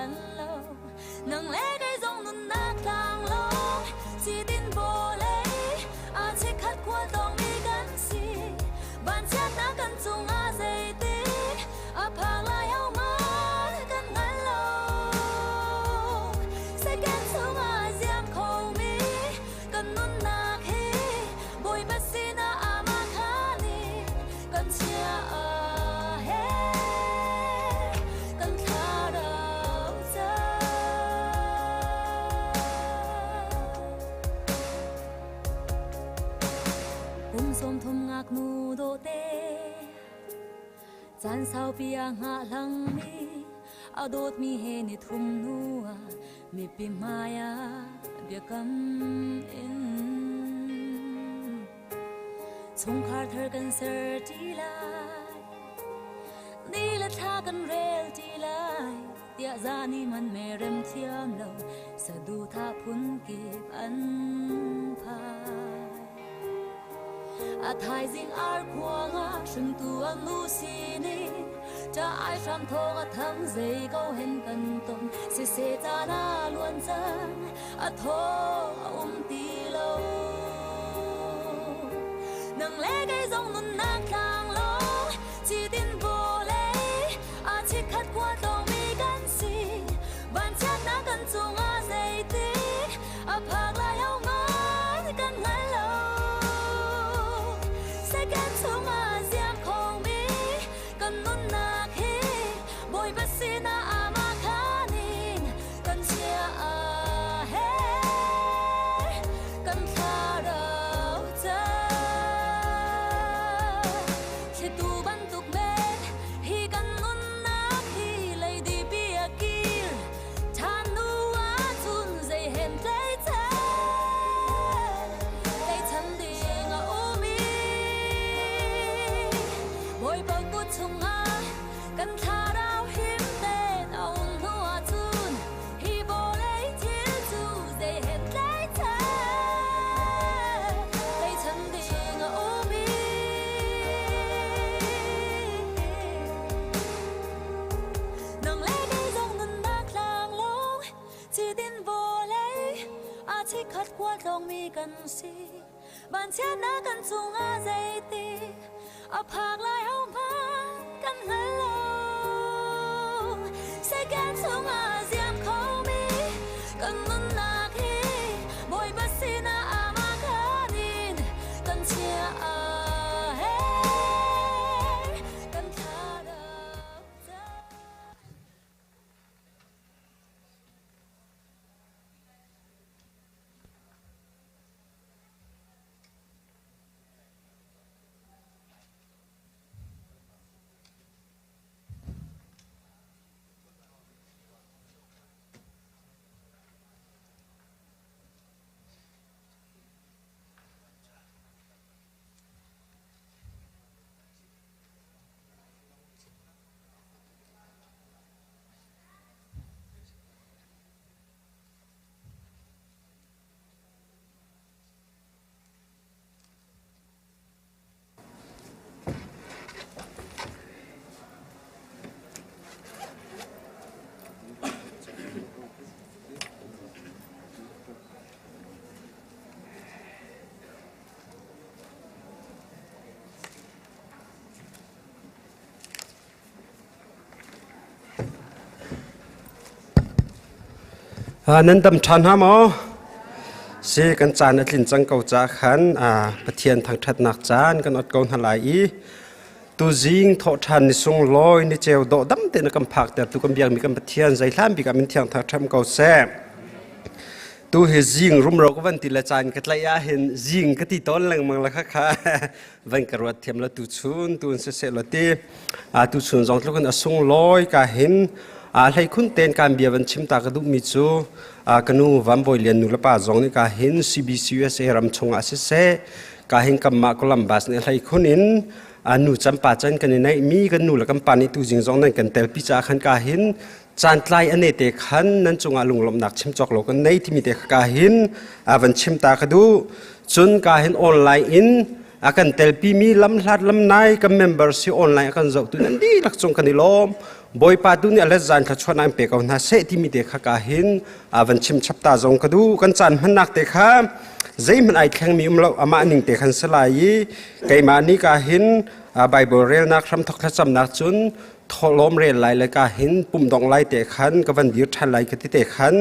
lan lo Nang le kei zong nunnak tlang lawng Sidin vawlei a chikkhat khual tawngmi kan si Vanchiatnak kan cungah zeitik a phak lai hohmanh kan hngal lo Second chungah ziam khomi kan nunnak hi Bawipa sinah amah khan in kan chia he kan thlarau ca. Kum 30 ngaknu dawhte caan saupi a hngah hlangmi a dawtmi he ni thum hnu ah mipi hmai ah biakam in Chungkhar thar kan ser ṭi lai Ni le thla kan rel ṭi lai tiah zan i man merem thiam lo saduhthah phun kip an phai. A thaizing ar khuang ah hringtu an nu sining Ṭah ai hram thawng a thang zei ko hen kan ton siseh caan a luan cang a thaw a um ti lo Nang le kei zong nunnak tlang lawng Chitin vawlei a chikkhat khua tlawngmi kan si Vanchiatnak kan cungah zeitik a phak lai hohmanh kan hngal lo Second chungah ziam khomi kan nunnak hi Bawipa sinah amah khan in kan chia he kan thlarau ca thlitu bantuk men hi kan nunnak hi leidi bia kir ṭhan nu ahcun zei hen tlai tlaichan ding a um i Bawipa kut chungah kan thlarau him tein a um hnu ahcun hi vawlei thil cu zei hen tlaichan ding a um i Nang le kei zong nunnak tlang lawng Chitin vawlei a chikkhat khual tlawngmi kan si Vanchiatnak kan cungah zeiti a phak lai hohmanh kan hngal lo. Second chungah ziam khomi kan nunnak hi Bawipa sinah amah khan in kan chia he kan thlarau ca. Nan dam ṭhan hna maw? Si kan caan a tlin cang ko ca khan Pathian thangṭhatnak caan kan ot ko hna lai i tuzing thawhṭhan ni sunglawi ni ceu dawh dam tein a kan phaktertu kan biakmi kan Pathian zeihlan bik ah min thiang thangṭhat ko seh. Tu hi zing rumro ka van ti le caan ka tlaih ahhin zing ka ti tawn lengmang la kha kha van ka ruat thiam lo tuchun tun siseh law ti tuchun zong tluk in a sunglawi ka hin hlei khun ten kan bia van chim ta ka duhmi cu ka nu Van Bawi Lian nu le pa zong nih ka hin CBCUSA ram chungah siseh ka hin kamah Columbus nih hlei khun in nu chan pa chan kan i neih mi kan nu le kan pa nih tu jing zong nan kan tel pi ca khan ka hin caan tlai ane te khan nan cungah lunglawmhnak chim cawk lo kan nei timi te ka hin van chim ta ka duh cun ka hin online in a kan telpi mi lamhlat lamnai kan member si online a kan zohtu nan dihlak cung kan i lawm. Bawipa tu nih a let zan kha chuan an pe ko hna seh timi te kha ka hin van chim chap ta zong ka du kan caan hmannak te kha zeihmanh ai thlengmi um lo amah ning te khan si lai i keimah ni ka hin Bible relnak hramthok thlacamnak cun tholawm rel lai le ka hin pum dong lai te khan ka van dir ṭhan lai ka ti te khan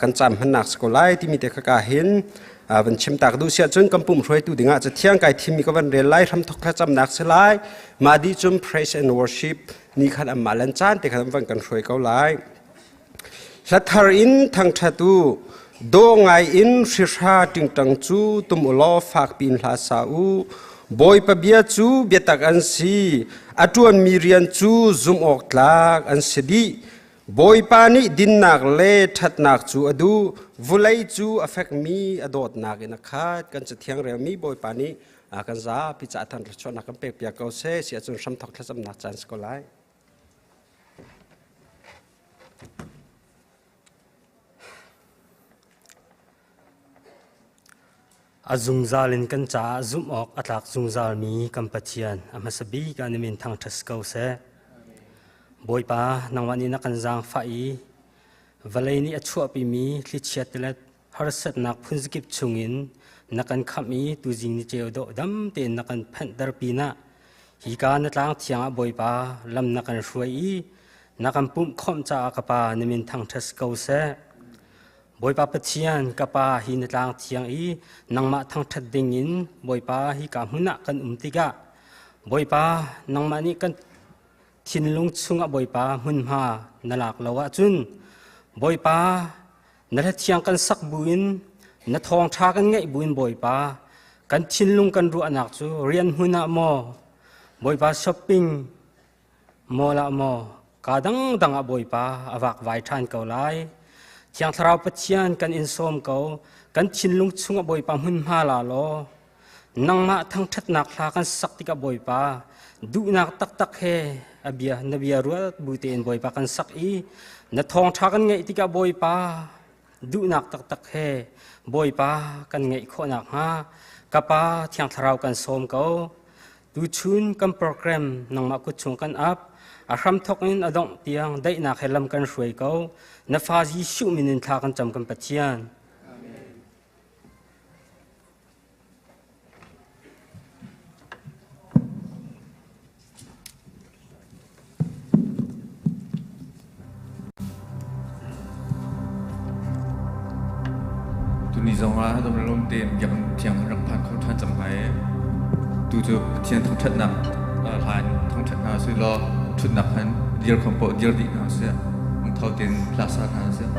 kan caan hmannak si ko lai timi te kha ka hin van chim tak duh siah cun kan pum hruaitu dingah cathiang kai thimmi ka van rel lai hramthok thlacamnak si lai mah dih cun praise and worship ni khan anmah lan caan te khan van kan hruai ko lai Hlathar in thangṭhat u, dawh ngai in hrihra ṭingṭang cu tum u law fakpi in hla sa u. Bawipa bia cu biatak an si, a ṭuanmi rian cu zumh awk tlak an si dih. Bawipa nih dinnak le ṭhatnak cu a duh, vulei cu a fekmi a dawtnak in a khat. Kan Cathiang relmi Bawipa nih kan zapi caah thangṭhat kan pekpiak ko seh, si ahcun hramthawk thlacamnak caan si ko lai. A zungzal in kan caah zumh awk a tlak zungzalmi kan Pathian a hmasa bik ah na min thangṭhat si ko seh. Bawipa, nangmah nih na kan zaangfah i vawlei nih a chuahpimi thlichia tilet harsatnak phunzakip chungin na kan khamh i tuzing ni ceu dawh dam tein na kan phanhter pinah hika na tlang thiang ah Bawipa lam na kan hruai i na kan pumh khawmh caah ka Pa na min thangṭhat si ko seh. Bawipa Pathian ka Pa hi na tlang thiang i nangmah thangṭhat dingin Bawipa hika hmun ah kan um tikah Bawipa nangmah nih kan thinlung chungah Bawipa hmunhma na lak lo ahcun Bawipa Na hlathiang kan sak buin na thawngṭha kan ngaih buin Bawipa kan thinlung kan ruahnak cu rian hmun ah maw Bawipa shopping mall ah maw ka dangdang ah Bawipa a vakvai ṭhan ko lai. Thiang Thlarau Pathian kan in sawm ko kan thinlung chungah Bawipa hmunhma la law nangmah thangṭhatnak hla kan sak tikah Bawipa duhnak taktak he a bia na bia ruat bu tein Bawipa kan sak i na thawngṭha kan ngeih tikah Bawipa duhnak taktak he Bawipa kan ngeih khawh nakhnga ka Pa Thiang Thlarau kan sawm ko tuchun kan program nangmah kut chung kan ap a hramthok in a dongh tiang daihnak he lam kan hruai ko na fa Jesuh min in thla kan cam kan Pathian. Tuni zongah dam tein biakinn thiang rak phan kho ṭhan cang lai. Tu cu Pathian thangṭhatnak hla in thangṭhat hna usih law ṭhutnak khan dir khom paoh dir dih hna usih. Lungtho tein hla sa hna usih.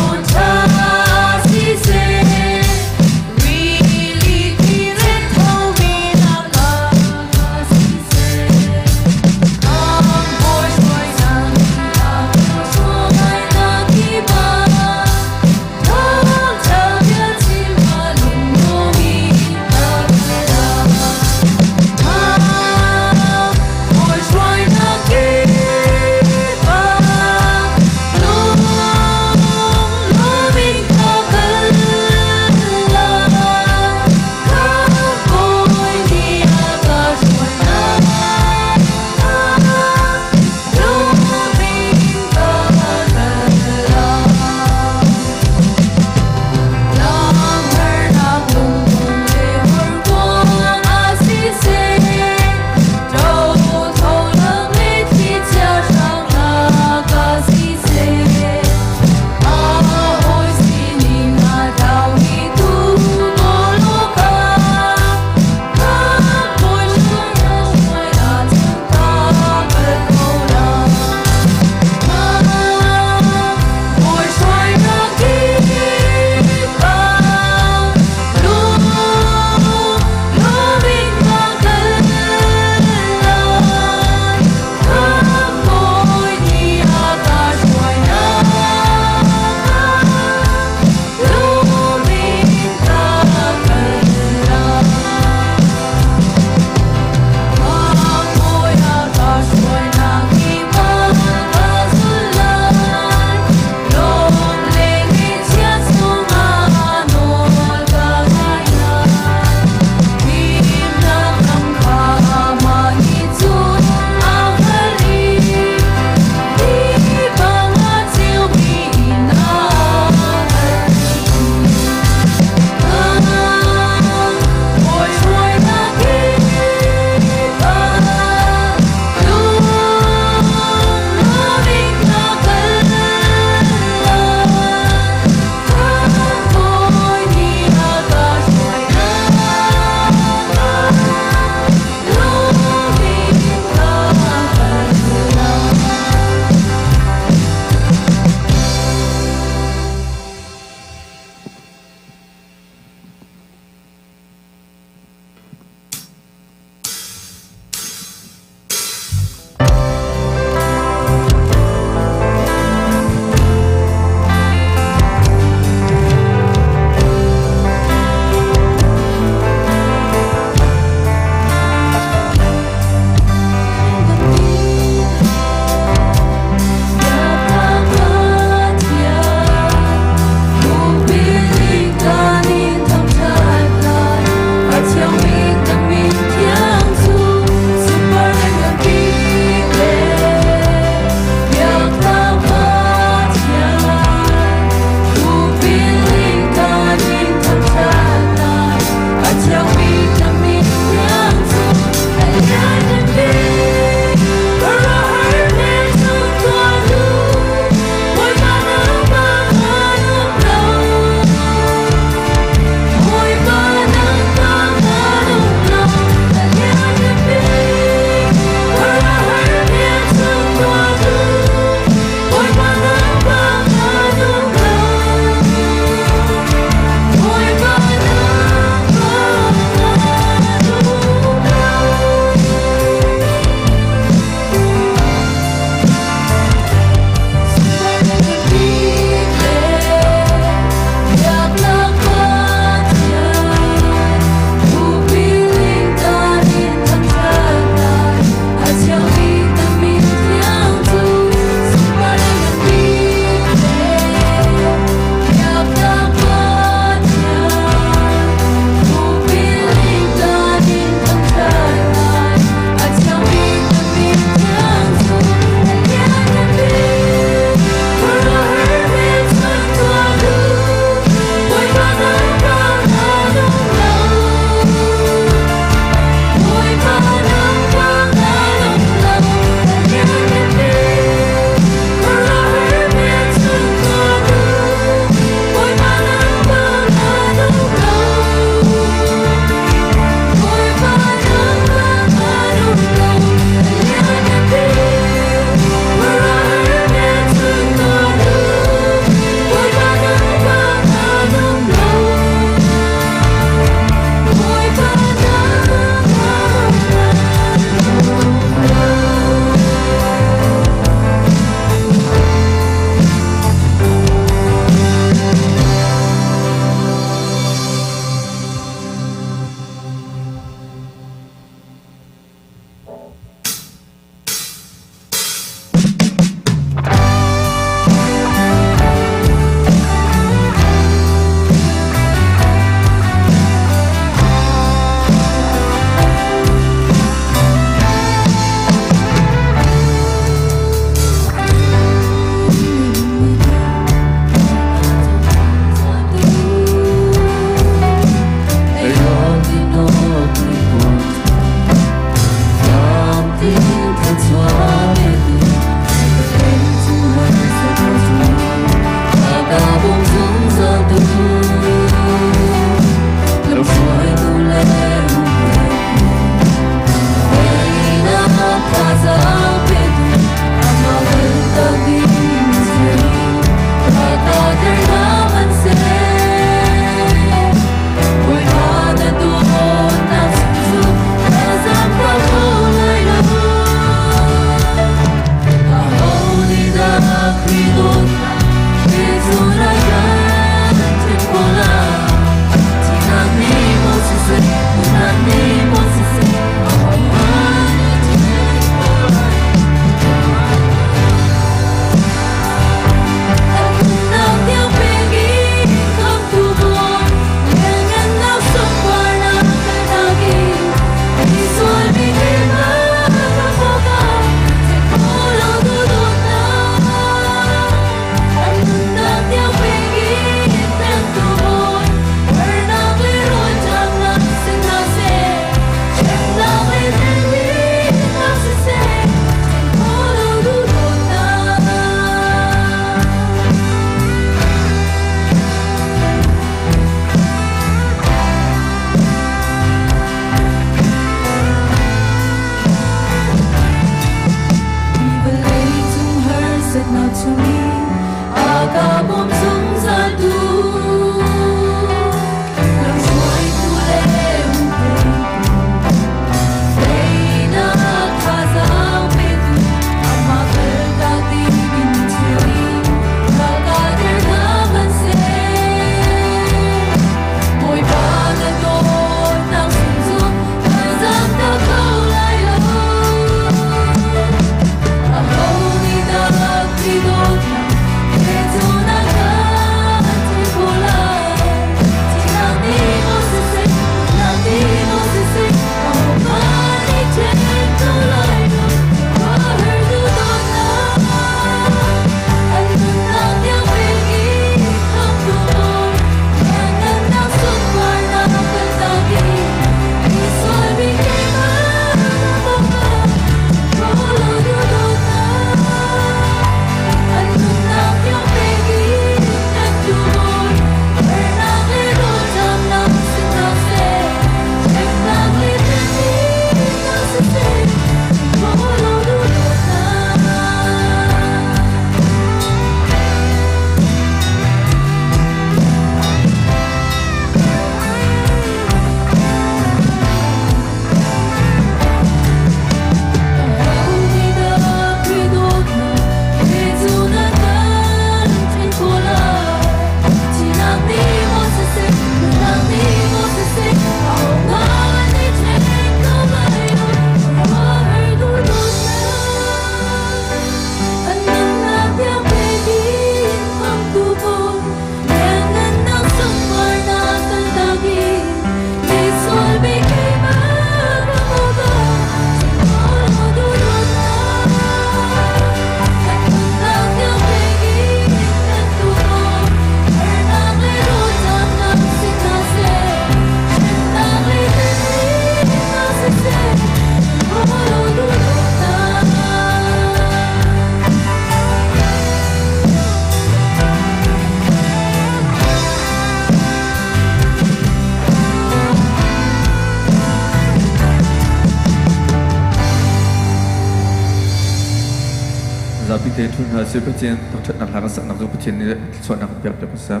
Ṭhu hna sih. Pathian thangṭhatnak hla kan saknak cu Pathian nih thluachuahnak kan pek piak ko seh.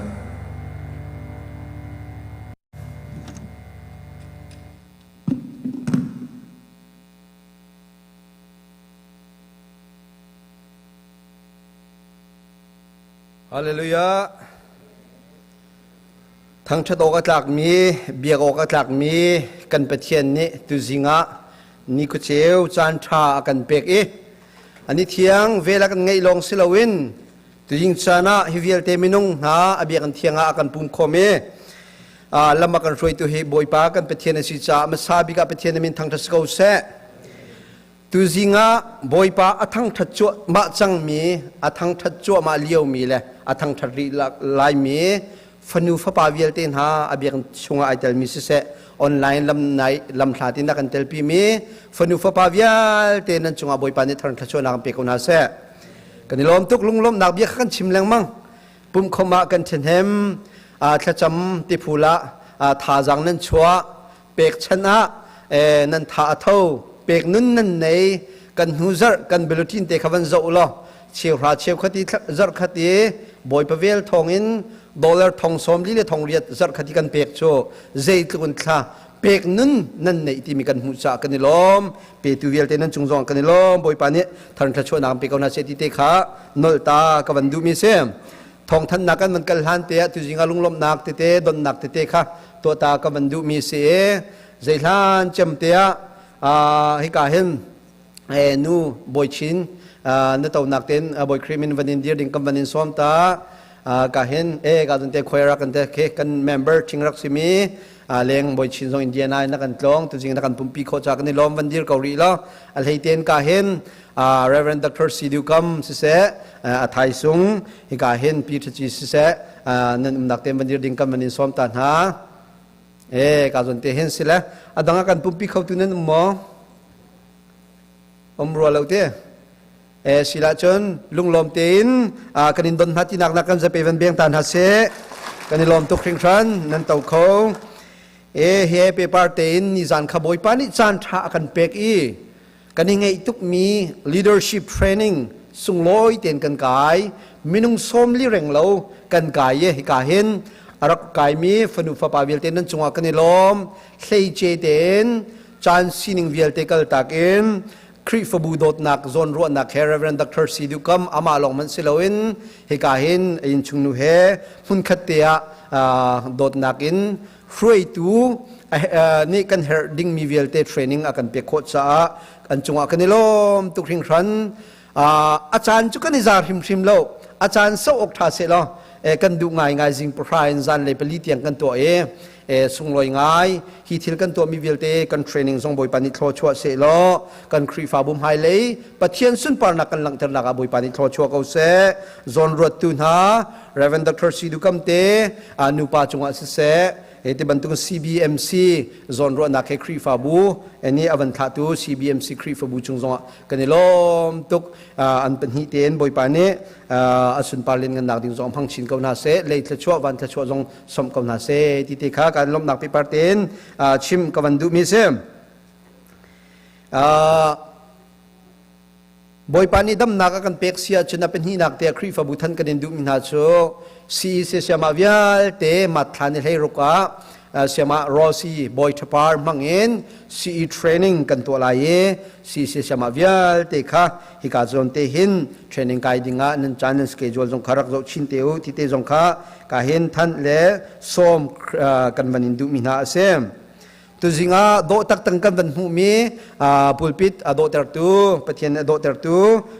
Hallelujah. Thangṭhat awk a tlakmi, biak awk a tlakmi kan Pathian nih tuzing ah ni khuaceu caan ṭha a kan pek i ani thiang vel a kan ngeih lawng si loin tuzing caan ah hi vialte minung hna a biakinn thiang ah a kan pum khawm i lam a kan hruaitu hi Bawipa kan Pathian a si caah hmasa bik ah Pathian min thangṭhat si ko seh. Tuzing ah Bawipa a thangṭhat cuahmah cangmi, a thangṭhat cuahmah liomi le a thangṭhat rih laimi fanu fapa vialte hna a biakinn chungah ai telmi siseh, online lam nai lamhlat in a kan telpimi fanu fapa vialte nan cungah Bawipa nih thar thluachuahnak an pe ko hna seh. Kan i lawm tuk lunglawmhnak bia kha kan chim lengmang. Pumkhom ah kan ṭhahnem, thlacam tiphul ah thazaang nan chuah, pekchanh ah nan tha a tho pek nun nan nei kan hnu zarh kan bulletin te kha van zoh law cheuhra cheukhat i zarh khat i bawipa vel thawng in dollar thong sawm li le thong riat zarh khat i kan pek cu zeitluk in thla pek nun nan neih timi kan hmuh caah kan i lawm petu vialte nan cung zong kan i lawm bawipa nih thar thluachuahnak pe ko hna seh ti te kha nolh ta ka van duhmi si thawngthanhnak kan van kal hlan te ah tuzing ah lunglawmhnak tete donnak tete kha tuahta ka van duhmi si i zeihlan cem te ah hika hin nu bawichin na tonak ten bawi Khrih min van in dir ding kan van in sawm ta ka hin e ka zun te choir kan te ke kan member thing rak simi leng bawichin zong Indiana in na kan tlong tuzing na kan pumpi kho cha kan i lawm van dir ko rih lo a hlei ten ka hin Reverend Dr. Sidu Kam siseh a thai sung hika hin Pi Thaci siseh nan umnak te van dir ding kan van in sawm ta hna e ka zon te hin sile adang kan pumpi kho tu nan um maw um rua lo te e sila cun lunglawm tein kan in don hna tinak nak kan zape van beng ta hna se kan i lawm tuk hringhran nan to kho e he paper tein ni zan kha bawipa nih caan tha a kan pek i Kan i ngeih tukmi leadership training sunglawi tein kan kai. Minung 40 reng lo kan kai i hika hin a rak kaimi fanu fapa vialte nan cungah kan i lawm. Hleice tein caan sining vialte kaltak in Khrihfabu dawtnak zawnruahnak he Reverend Dr. Si Duh Kam amah lawng hmanh si loin hika hin a innchungnu he hmunkhat te ah dawtnak in hruaitu nih kan herh dingmi vialte training a kan pek khawh caah kan cungah kan i lawm tuk hringhran. A caan cu kan i zar hrimhrim lo. A caan so awk ṭha seh law kan duh ngaingai. Zing 3 in zanlei 4 tiang kan tuah i sunglawi ngai hi thil kan tuahmi vialte kan training zong Bawipa nih thluachuah seh law kan Khrihfabu hmailei Pathian sunparnak kan langhternak ah Bawipa nih thluachuah ko seh. Zawnruattu hna Reverend Dr. Sidu Kamte nupa cungah siseh, ti bantuk CBMC zawnruahnak he Khrihfabu nih a van thlahtu CBMC Khrihfabu cung zongah kan i lawm tuk. An pahnih tein Bawipa nih a sunpar len ngannak ding zong hmang chin ko hna seh, lei thluachuah van thluachuah zong sawmh ko hna seh ti te kha kan lawmhnak pipar tein chim ka van duhmi si. Bawipa nih damnak a kan pek si ahcun a pahnihnak te Khrihfabu than kan in duhmi hna cu CEC siamah vialte matthla ni 16 ah siamah Rossi Bawi Ṭhapar hmangin CE training kan tuah lai i CEC siamah vialte kha hika zawn te hin training kai dingah nan caan nan schedule zong kha rak zoh chin te u ti te zong kha ka hin thanh le sawm kan van in duhmi hna a si. Tuzing ah dawh taktak kan van hmuhmi pulpit a dawhtertu, Pathian a dawhtertu,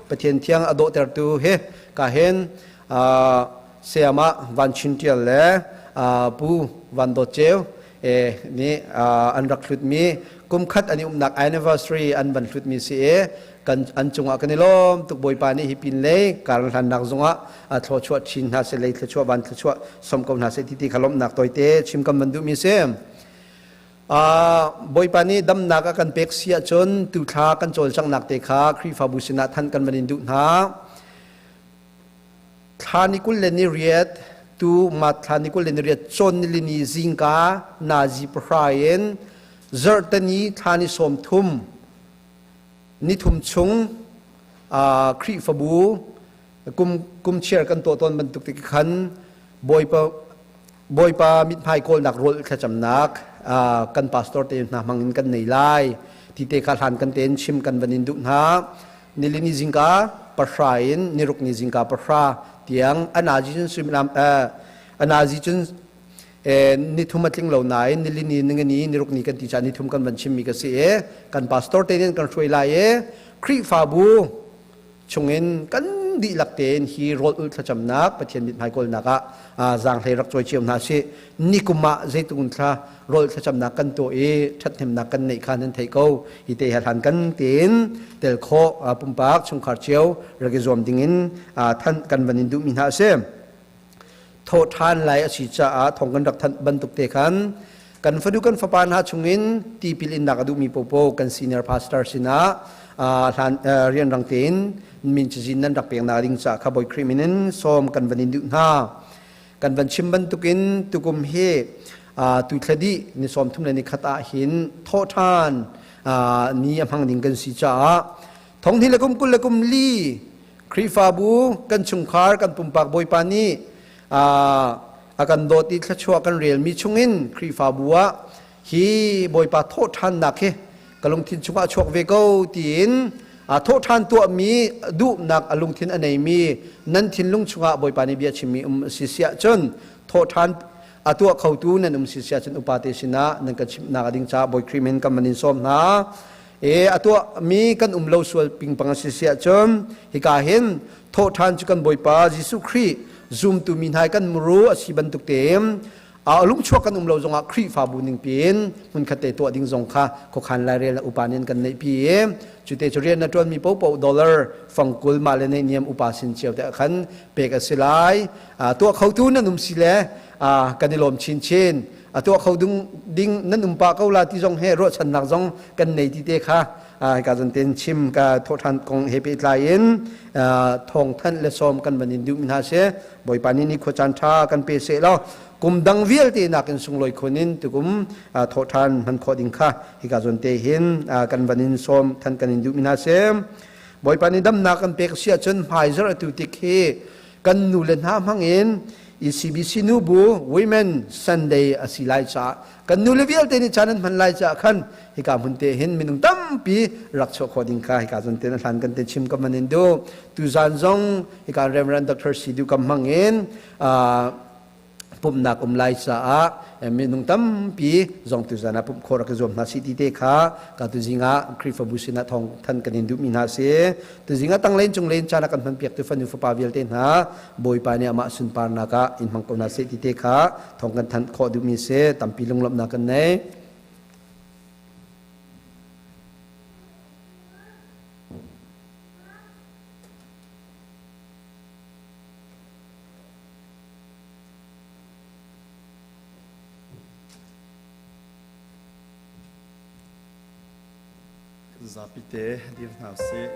Pathian thiang a dawhtertu hi ka hin sayamah Van Chin Tial le Pu Van Dawt Ceu nih an rak hlutmi kumkhat an i umnak anniversary an van hlutmi si i kan an cungah kan i lawm tuk. Bawipa nih hi pin lei karhlannak zongah thluachuah chin hna seh, lei thluachuah van thluachuah som ko hna seh ti ti kha lawmhnak tawite chim kan van duhmi si. Bawipa nih damnak a kan pek si ahcun tuthla kan cawlcanghnak te kha Khrihfabu sinah than kan van in duh hna. Thla ni 28 tu mat thla ni 28 cawn nilini zingka nazi 3 in zarhteni thla ni 30 nithum chung Khrihfabu Kum kum chiar kan tuah tawn bantuk te khan Bawipa Bawipa mithmai kawlnak rawl thlacamnak kan pastor te hna hmang in kan nei lai ti te kha hlan kan tein chim kan van in duh hna. Nilini zingka pahra in niruk ni zingka pahra tiang anazi cun suimilam anazi cun nithum a tling lo nain nilini ningani niruk ni kan ti ca nithum kan van chimmi ka si i kan pastor te nih kan hruai lai i Khrihfabu chungin kan dihlak tein hi rawl ul thlacamnak Pathian mithmai kawlnak ah zaanghlei rak cawi cio hna sih. Nikum ah zeitung thla rawl thlacamnak kan tuah i ṭhathnemnak kan neih kha nan theih ko. Hi te hlan kan tein tel khawh pumpak chungkhar cio rak i zuam dingin thanh kan van in duhmi hna a si. Thawh ṭhan lai a si caah thong kan rak thanh bantuk te khan kan fanu kan fapa hna chungin tipil innak a duhmi popo kan senior pastor sinah hlan rianrang tein min cazin nan rak pek nak ding caah kha Bawi Khrih min in sawm kan van in duh hna. Kan van chim bantukin tukum hi tu thla dih ni 30 le ni khat ah hin thawh ṭhan ni a hmang ding kan si caah thong hnih le kum 20 le kum li Khrihfabu kan chungkhar kan pumpak Bawipa nih a kan dawt i thluachuah kan relmi chungin Khrihfabu ah hi Bawipa thawhṭhannak hi ka lungthin chungah a chuak ve ko tiin thawhṭhan tuahmi duhnak a lungthin a neimi nan thinlung chungah Bawipa nih bia chimmi um a si siah cun thawhṭhan a tuah khotu nan um si siah cun upate sinah nan kan chimhnak ding caah Bawi Khrih min kan van in sawm hna. E a tuahmi kan um lo sual pingpang a si siah cun hika hin thawhṭhan cu kan Bawipa Jesuh Khrih zumtu mi hna kan muru a si bantuk tein a lungchuak kan um lo zongah Khrihfabu ning piin hmunkhat te tuah ding zong kha khuakhan lairel upa nih kan neih pi i cute cu rian na ṭuanmi popo dollar fangkul mah le neihniam upa sin cio te khan pek a si lai. Tuah khotu nan um si le kan i lawm chinchin. A tuah kho ding nan um pah ko la ti zong he ruahchannak zong kan nei ti te kha ka zon ten chim ka thawhṭhan kong he pehtlai in thawng thanh le sawm kan van in duh mi hna si. Bawipa nih ni khua caan ṭha kan pe seh law kum dang vialte nakin sunglawi khun in tukum thawhṭhan hman khawh ding kha hika zawn te hin kan van in sawm than kan in duh mi hna si. Bawipa nih damnak kan pek si ahcun hmaizarh atu tik hi kan nu le hna hmang in ECBC nubu Women Sunday a si lai caah kan nu le vialte nih caan an hman lai caah khan hika hmun te hin minung tampi rak chuah khawh ding kha hika zawn te na hlan kan te chim ka man in du tuzan zong hika Reverend Dr. Sidu kam hmang in pumhnak um lai caah minung tampi zong tuzan ah pumh khawh rak i zuam hna si ti te kha ka tuzing ah Khrihfabu sinah thawng than kan in duhmi hna si. Tuzing ah tanglen cunglen caan ah kan hman piak tu fanu fapa vialte hna Bawipa nih amah sunparnak ah in hmang ko hna seh ti te kha thawng kan thanh khawh duhmi si. Tampi lunglawmhnak kan nei. Zapite dir hna usih.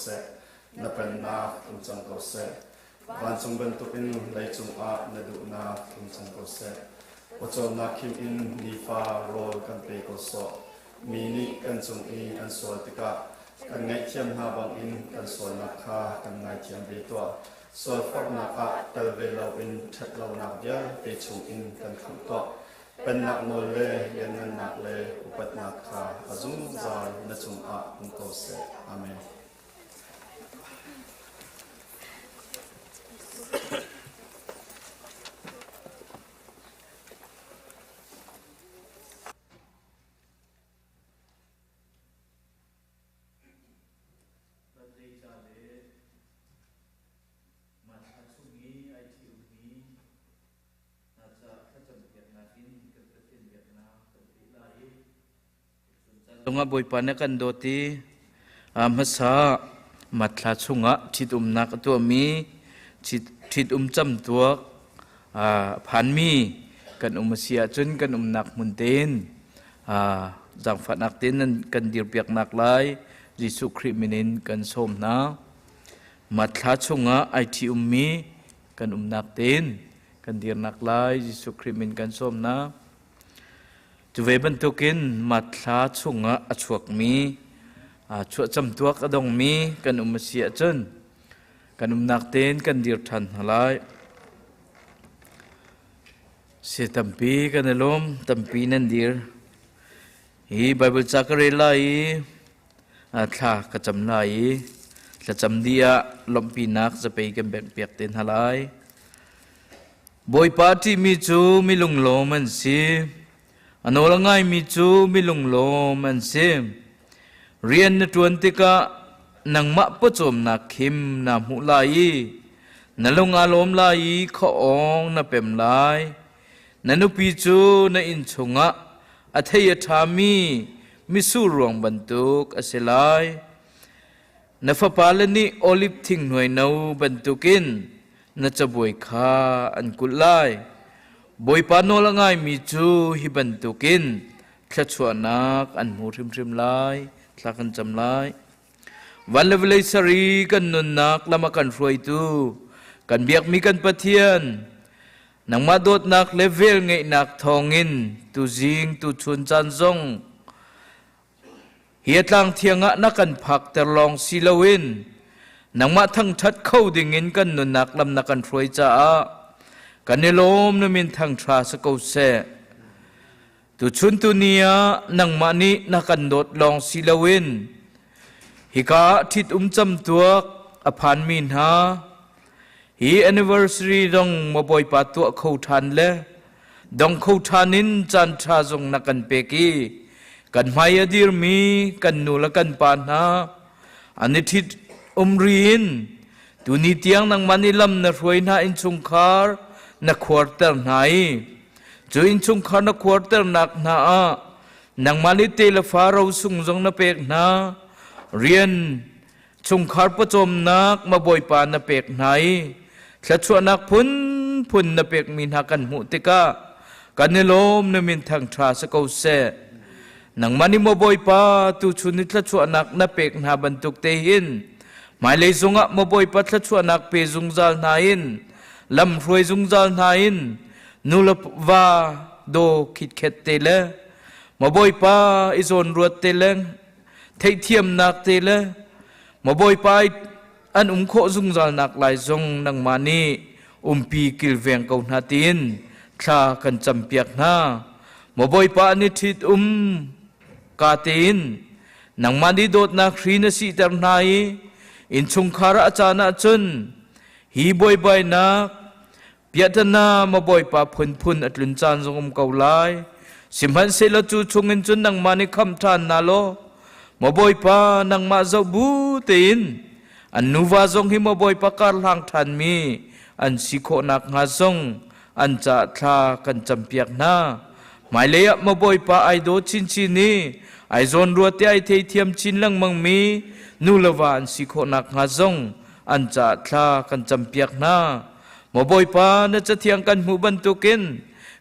seh. Na pennak tlung cang ko seh. Vancung bantukin leicung ah na duhnak tlung cang ko seh. Pawcawmnak khim in nifa rawl kan pe ko sawh. Mi nih kan cung i an sual tikah kan ngaihthiam hna bangin kan sualnak kha kan ngaithiam ve tuah. Sualforhnak ah tel ve loin ṭhatlonak vialte chungin kan khamh tuah. Pennak nawl le lianngannak le upatnak kha a zungzal na cungah um ko seh. Amen. Hmanthlak chung i ai ṭhi-ummi hna caah thlacampiaknak in kan Pathian biaknak kan peh lai i Zungah Bawipa nih a kan dawt i hmasa Matthla chungah ṭhitumnak a tuahmi ṭhitum camtuak a phanmi kan um a si ahcun kan umnak hmun tein zaangfahnak tein nan kan dirpiaknak lai Jesuh Khrih min in kan sawm hna. Matthla chungah ai ṭhi-ummi kan umnak tein kan dirnak lai Jesuh Khrih min kan sawm hna. Cu ve bantukin Matthla chungah a chuakmi chuahcamtuak a dongmi kan um a si ahcun kan umnak tein kan dir ṭhan hna lai. Si tampi kan i lawm, tampi nan dir. Hi Baibal ca ka rel lai i thla ka cam lai i thlacam dih ah lawmhpinak zapei kan bengh piak te hna lai. Bawipa ṭihmi cu mi lunglawm an si. A nawl a ngaimi cu mi lunglawm an si. Rian na ṭuan tikah nangmah pawcawmnak khim naa hmuh lai i na lung aa lawm lai i khuaawng na pem lai. Na nupi cu na inn chungah a thei a ṭhami mitsur ruang bantuk a si lai. Na fapale nih oliv thing hnuai no bantukin na cabuai kha an kulh lai. Bawipa nawl a ngaimi cu hi bantukin thluachuahnak an hmu hrimhrim lai. Thla kan cam lai. Van le vawlei sari kan nunnak lam a kan hruaitu kan biakmi kan Pathian nangmah dawtnak le velngeihnak thawngin tuzing tuchun caan zong Hi tlang thiang ah na kan phakter lawng si loin nangmah thangṭhat kho dingin kan nunnak lam na kan hruai caah kan i lawm na min thangṭha si ko seh. Tuchun tuni ah nangmah nih na kan dawt lawng si loin hika ah ṭhit-um camtuak a phanmi hna hi anniversary dong maw Bawipa tuah kho ṭhan le dong kho ṭhan in caan ṭha zong na kan pek i kan hmai a dirmi kan nu le kan pa hna an i ṭhit um ri in tuni tiang nangmah nih lam na hruai hna innchungkhar na khuarter hna i cu innchungkhar na khuarternak hna ah nangmah nih te le fa rosung zong na pek hna rian chungkhar pawcawmnak ma Bawipa na pek hna i thluachuahnak phunphun na pekmi hna kan hmuh tikah kan i lawm na min thangṭha si ko seh. Nangmah nih maw Bawipa tuchun ni thluachuahnak na pek hna bantuk te hin hmailei zongah maw Bawipa thluachuahnak pe zungzal hna in lam hruai zungzal hna in nu le va daw khitkhet te le maw Bawipa i zawn ruat te le theihthiamnak te le maw Bawipa an um khawh zungzalnak lai zong nangmah nih umpi kilveng ko hna tiin thla kan campiak hna. Maw Bawipa an i ṭhit um ka tein nangmah nih dawtnak hri na sihter hna i innchungkhar ah a caan ahcun hi buaibainak piahtana maw Bawipa phunphun a tlun caan zong um ko lai. Sihmanhsehlaw cu chungin cun nangmah nih khamh ṭhan hna law maw Bawipa nangmah zoh bu tein an nuva zong hi maw Bawipa karhlang ṭhanmi an si khawh nakhnga zong an caah thla kan campiak hna. Hmailei ah maw Bawipa ai daw chinchin i ai zawnruat i ai theithiam chin lengmangmi nu le va an si khawh nakhnga zong an caah thla kan campiak hna. Maw Bawipa na cathiang kan hmuh bantukin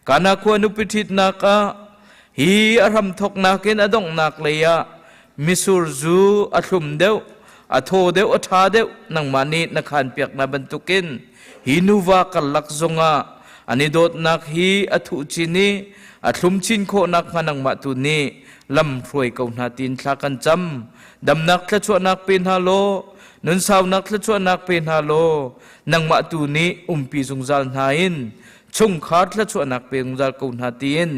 Kana khua nupi ṭhitnak ah hi a hramthawknak in a donghnak lei ah misur zu a thlum deuh. A thaw deuh a ṭha deuh nangmah nih na khanpiak hna bantukin hi nuva karlak zongah an i dawtnak hi a thuh chin i a thlum chin khawh nakhnga nangmah tu nih lam hruai ko hna tiin thla kan cam. Damnak thluachuahnak pe hna law, nunsaunak thluachuahnak pe hna law, nangmah tu nih umpi zungzal hna in chungkhar thluachuahnak pe zungzal ko hna tiin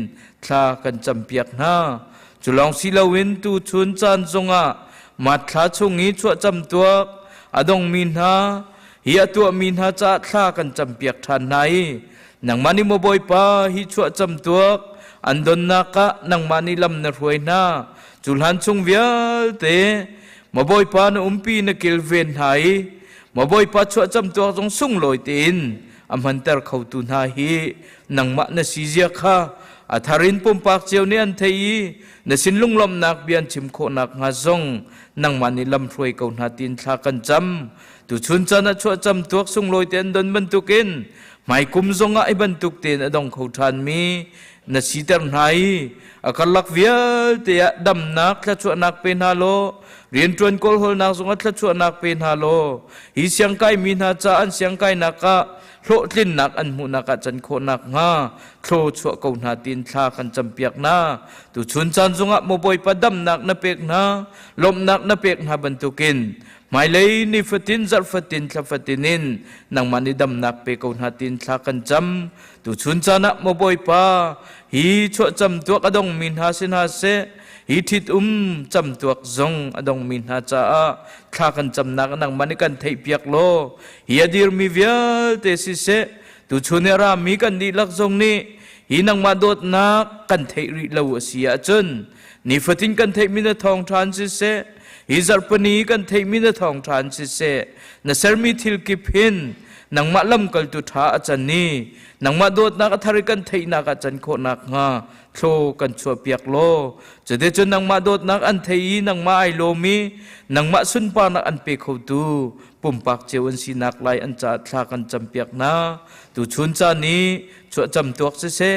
thla kan campiak hna. Cu lawng si loin tuchun caan zongah matthla chung i chuahcam tuak a dongmi hna hi a tuahmi hna caah thla kan campiak ṭhan hna i nangmah nih maw Bawipa hi chuahcam tuak an donnak ah nangmah nih lam na hruai hna. Cu hlan chung vialte maw Bawipa na umpi na kilven hna i maw Bawipa chuahcam tuak zong sunglawi tein a hmanter khotu hna hi nangmah na si zia kha a thar in pumpak cio nih an thei i na sin lunglawmhnak bia an chim khawh nakhnga zong nangmah nih lamhruai ko hna tiin thla kan cam. Tuchun caan ah chuahcam tuak sunglawi te an don bantukin hmaikum zongah i bantuk tein a dong kho ṭhanmi na siter hna i a karlak vialte ah damnak thluachuahnak pe hna law rianṭuan kawlhawlnak zongah thluachuahnak pe hna law hi siangkaimi hna ca an siangkainak ah hlawhtlinnak an hmuhnak ah can khawh nakhnga thlaw chuah ko hna tiin thla kan campiak hna. Tuchun caan zongah maw Bawipa damnak na pek hna, lawmhnak na pek hna bantukin hmailei ni fatin zarh fatin thla fatin in nangmah nih damnak pe ko hna tiin thla kan cam. Tuchun caan ah maw Bawipa hi chuahcam tuak a dongmi hna si hna seh, hi ṭhit-um camtuak zong a dongmi hna caah thla kan camnak nangmah nih kan theihpiak law hi a dirmi vialte siseh tuchun i a rami kan dihlak zong nih hi nangmah dawtnak kan theih rih lo a si ahcun nifatin kan theihmi na thawngṭha an siseh hi zarhpini kan theihmi na thawngṭha an siseh na sermi thil kip hin nangmah lamkaltu ṭha a can i nangmah dawtnak a thar i kan theihnak ah can khawh nakhnga thlaw kan chuahpiak law cuticun nangmah dawtnak an thei i nangmah ai lawm i nangmah sunparnak an pe khotu pumpak cio an sinak lai an caah thla kan campiak hna. Tuchun caan i chuahcam tuak siseh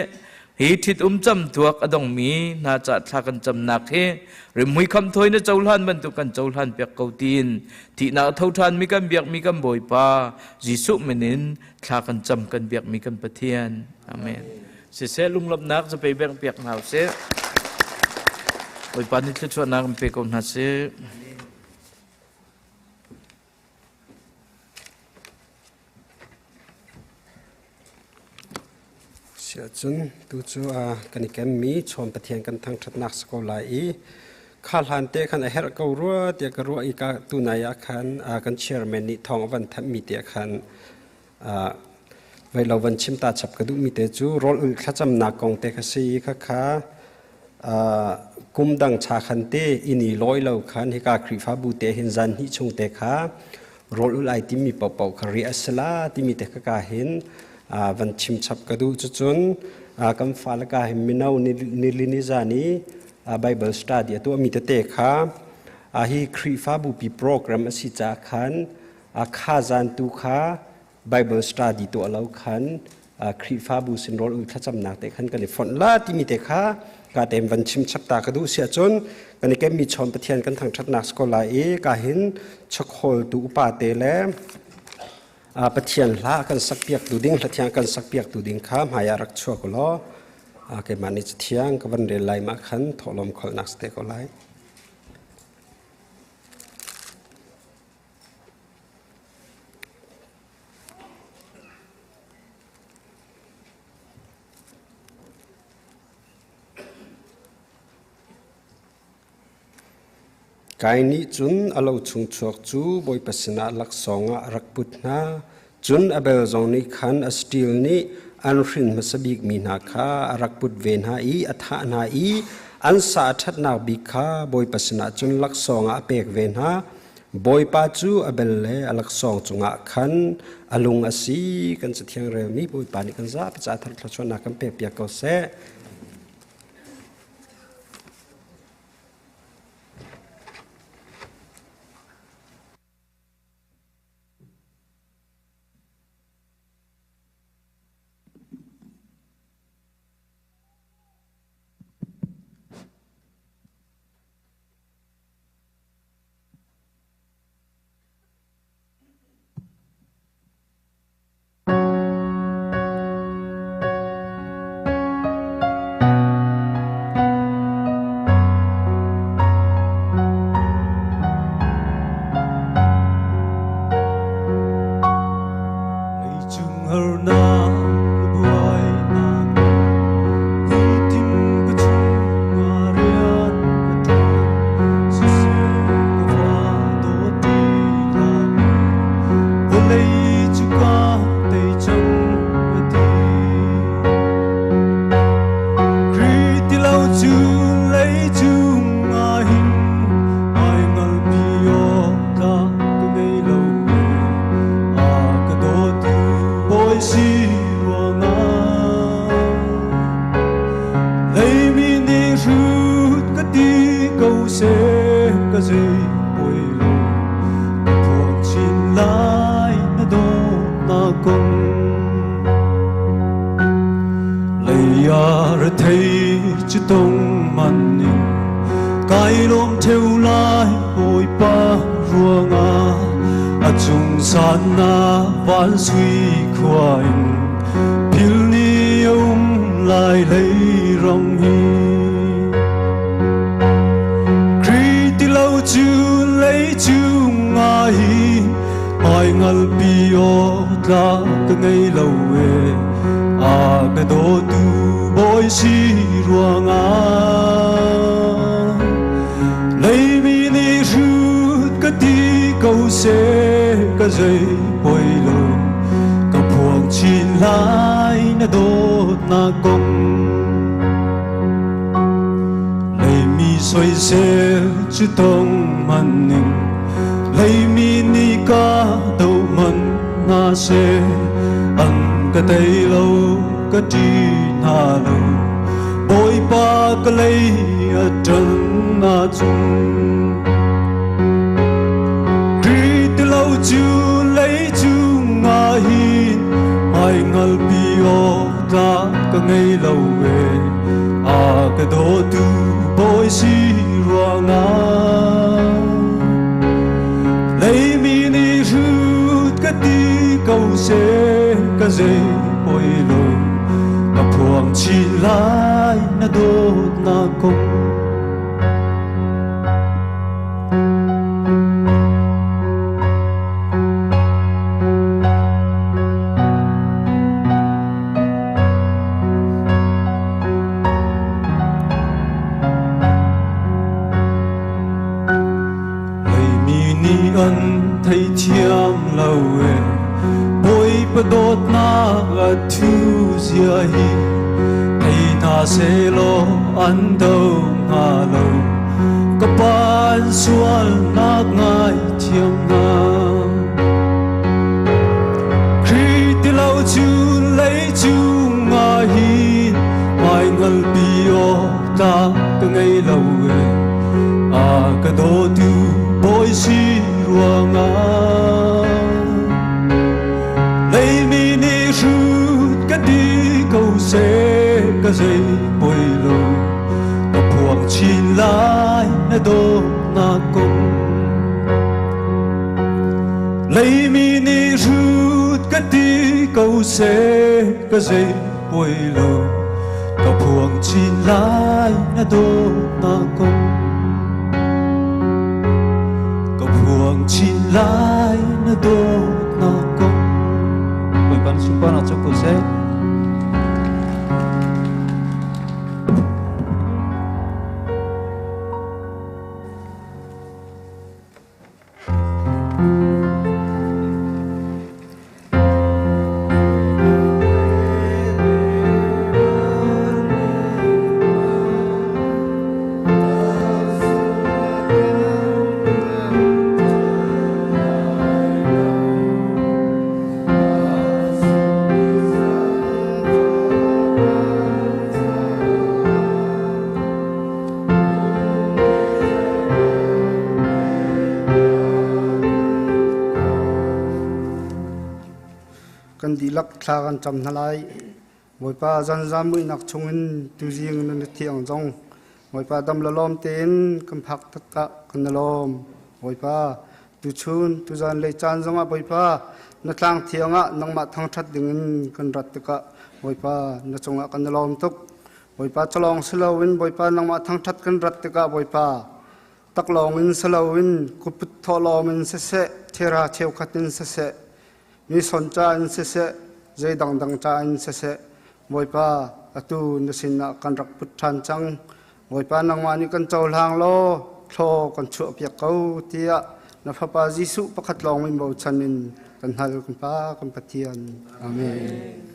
hi ṭhit-um cam tuak a dongmi hna caah thla kan camnak hi rimhmui khamthawi na cohlan bantuk kan cohlan piak ko tiin thihnak a tho ṭhanmi kan biakmi kan Bawipa Jesuh min in thla kan cam kan biakmi kan Pathian. Amen. Siseh lunglawmhnak zapei beng piak hna usih. Bawipa nih thluachuahnak in pe ko hna sih. Siahcun tu cu kan i kemmi chawn Pathian kan thangṭhatnak si ko lai i kha hlan te khan a herh ko rua tiah ka ruah i ka tunai ah khan kan chairman nih thawng a van thanhmi te khan Vei lo van chim ta chap ka duhmi te cu rawl ulh thlacamnak kong te kha si i khakha kum dang cha khan te inn i lawi lo khan hika Khrihfabu te hin zan hnih chung te kha rawl ulh ai timi paohpaoh kha riah a si la timi te kha ka hin van chim chap ka duh. Cucun kan fale ka hin mino nilini zan i Bible study a tuahmi tete kha hi Khrihfabu pi program a si caah khan kha zan tu kha Bible study tuah lo khan Khrihfabu sin rawl ul thlacamnak te khan kan i fonh la timi te kha ka tem van chim chap ta ka duh si ahcun kan i kemmi chawm Pathian kan thangṭhatnak si ko lai i ka hin chakhawl tu upa te le Pathian hla kan sakpiak tu ding hlathiang kan sakpiak tu ding kha hmai ah rak chuak law keimah nih cathiang ka van rel lai mah khan thawhlawm kholnak si te ko lai. Kai nih cun a lo chung chuak cu Bawipa sinah laksawng ah a rak put hna. Cun Abel zong nih khan a saṭil nih an hrin hmasa bikmi hna kha a rak put ve hna i a thah hna i an sa a ṭhatnak bik kha Bawipa sinah cun laksawng ah a pek ve hna. Bawipa cu Abel le a laksawng cungah khan a lung a si. Kan Cathiang relmi Bawipa nih kan zapi ca thar thluachuahnak kan pekpiak ko seh. Harnak le buainak nitin ka chungah rian ka ṭuan. Siseh ka fa dawt ti hlah mu, vawlei cu ka tei cang a ti. Khrih ti lo cu leicung ah hin ai ngalpi awk tlak ka ngei lo e. A ka dawtu Bawi si ruangah leimi nih hrut ka ti ko seh ka zei poi lo ka phuang chin lai na dawtnak kong. Lei ah rethei cu tong man in kai lawm theu lai Bawipa ruangah a cung sannak van sui khua in phil ni a um lai lei ram hi. Khrih ti lo cu lei cung ah hi ai ngalpi awk tlak ka ngei lo e a ka dawtu Bawi si ruangah leimi nih hrut ka ti ko seh ka zei poi lo ka phuang chin lai na dawtnak kong. Leimi soisel cu tong man ning leimi nih ka do man hna seh an ka tei lo ka ṭi hna lo Bawipa ka lei a ṭan ahcun. Khrih ti lo cu lei cungah hin ai ngalpi awk tlak ka ngei lo e a ka dawtu Bawi si ruangah leimi nih hrut ka ti ko seh ka zei poi lo ka phuang chin lai na dawtnak kong. Leimi nih an theithiam lo e Bawipa dawtnak a thu zia hi thei hna sehlaw an do hnga lo ka pa an sualnak ngaithiam hna. Khrih ti lo cu leicung ah hin mai ngalpi awk tlak ka ngei lo e a ka dawtu Bawi si ruangah leimi nih hrut ka ti ko seh ka zei poi lo ka phuang chin lai na dawtnak kong. Leimi nih hrut ka ti ko seh ka zei poi lo ka phuang chin lai na dawtnak kong ka phuang chin lai na dawtnak kong. Bawipa na sunparnak cu ko seh. Kan dihlak thla kan cam hna lai. Bawipa zanzam muihnak chungin tuzing na thiang zong Bawipa dam le lawm tein kan phak takah kan i lawm. Bawipa tuchun tuzan lei caan zongah Bawipa na tlang thiang ah nangmah thangṭhat dingin kan rat tikah Bawipa na cungah kan i lawm tuk. Bawipa calawng si loin Bawipa nangmah thangṭhat kan rat tikah Bawipa taklawng in si loin kuput thawhlawm in siseh, thera cheukhat in siseh, mi sonca in siseh, zei dangdang ca in siseh, Bawipa, atu na sinah kan rak put ṭhan cang. Bawipa nangmah nih kan cohlang law thlaw kan chuahpiak ko tiah na Fapa Jesuh pakhat lawng min bochan in kan hal kan Pa kan Pathian. Amen.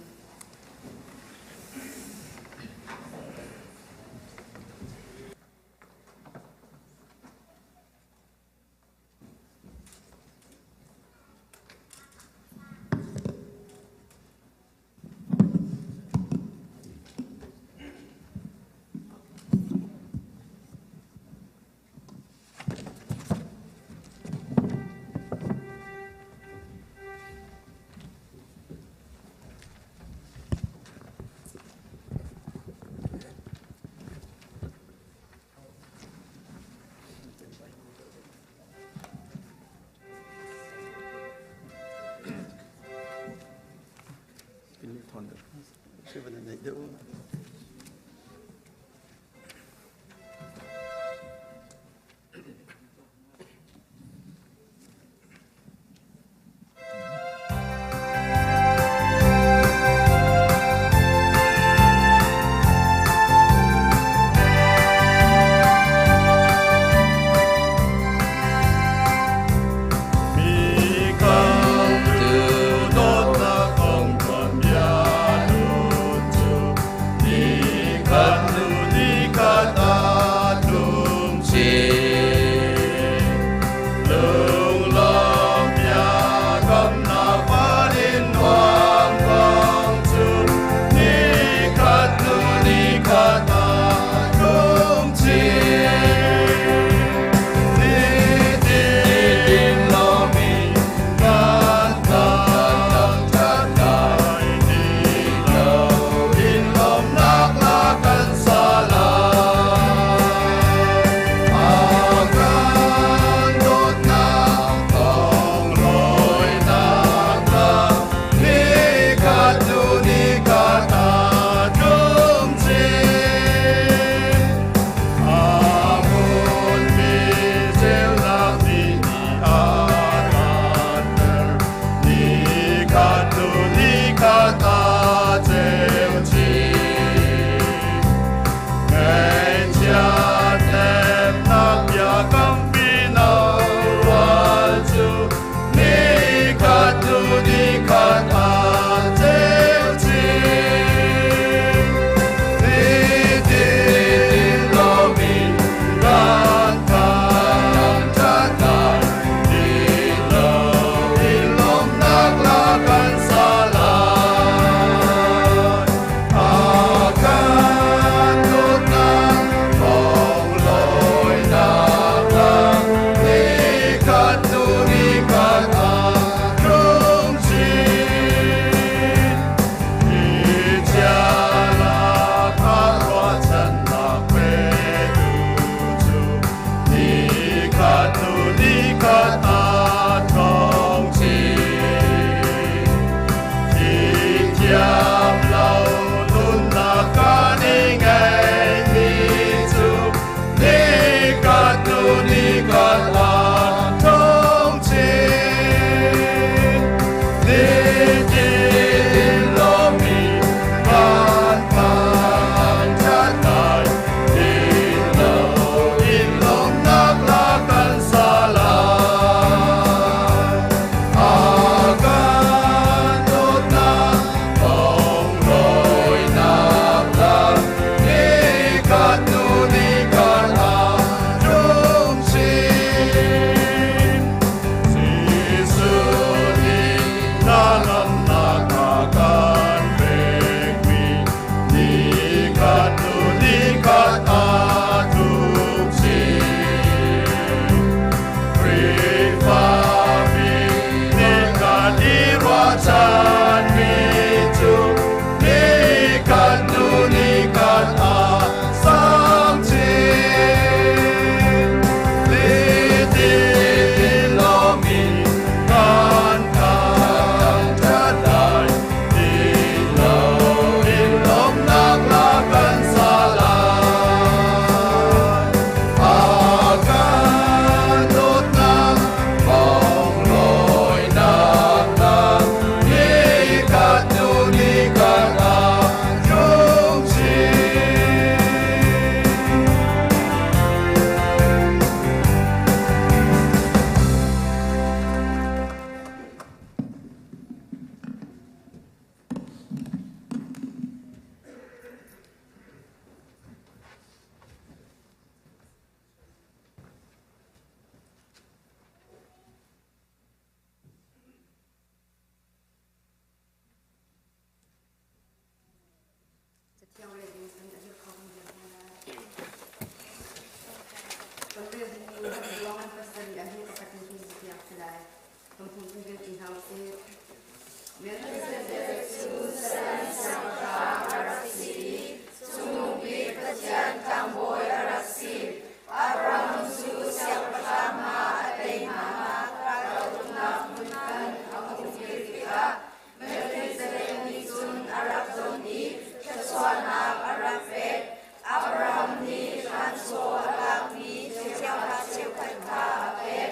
tikah Melkhizedek nih cun a rak don i thluachuahnak a rak pek. Abraham nih hranchaw a lakmi cheuhra cheukhat kha a pek.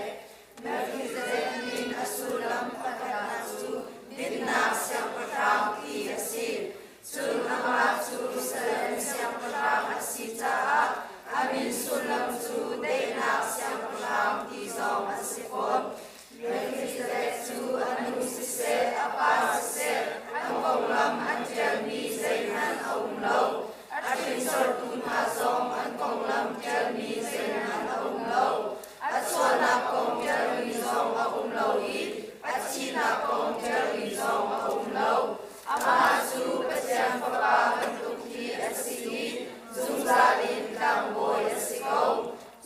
Melkhizedek min a sullam pakhatnak cu dinnak siangpahrang ti a si. Cun amah cu Salem siangpahrang a si caah a min sullam cu daihnak siangpahrang ti zong a si fawn. Melkhizedek cu a nu siseh, a pa siseh, an konglam an ṭialmi zeihmanh a um lo. A hringsortu hna zong an konglam ṭialmi zeihmanh a um lo. A chuahnak kong ṭialmi zong a um lo i a thihnak kong ṭialmi zong a um lo. Amah cu Pathian Fapa bantuk hi a si i zungzal in tlangbawi a si ko.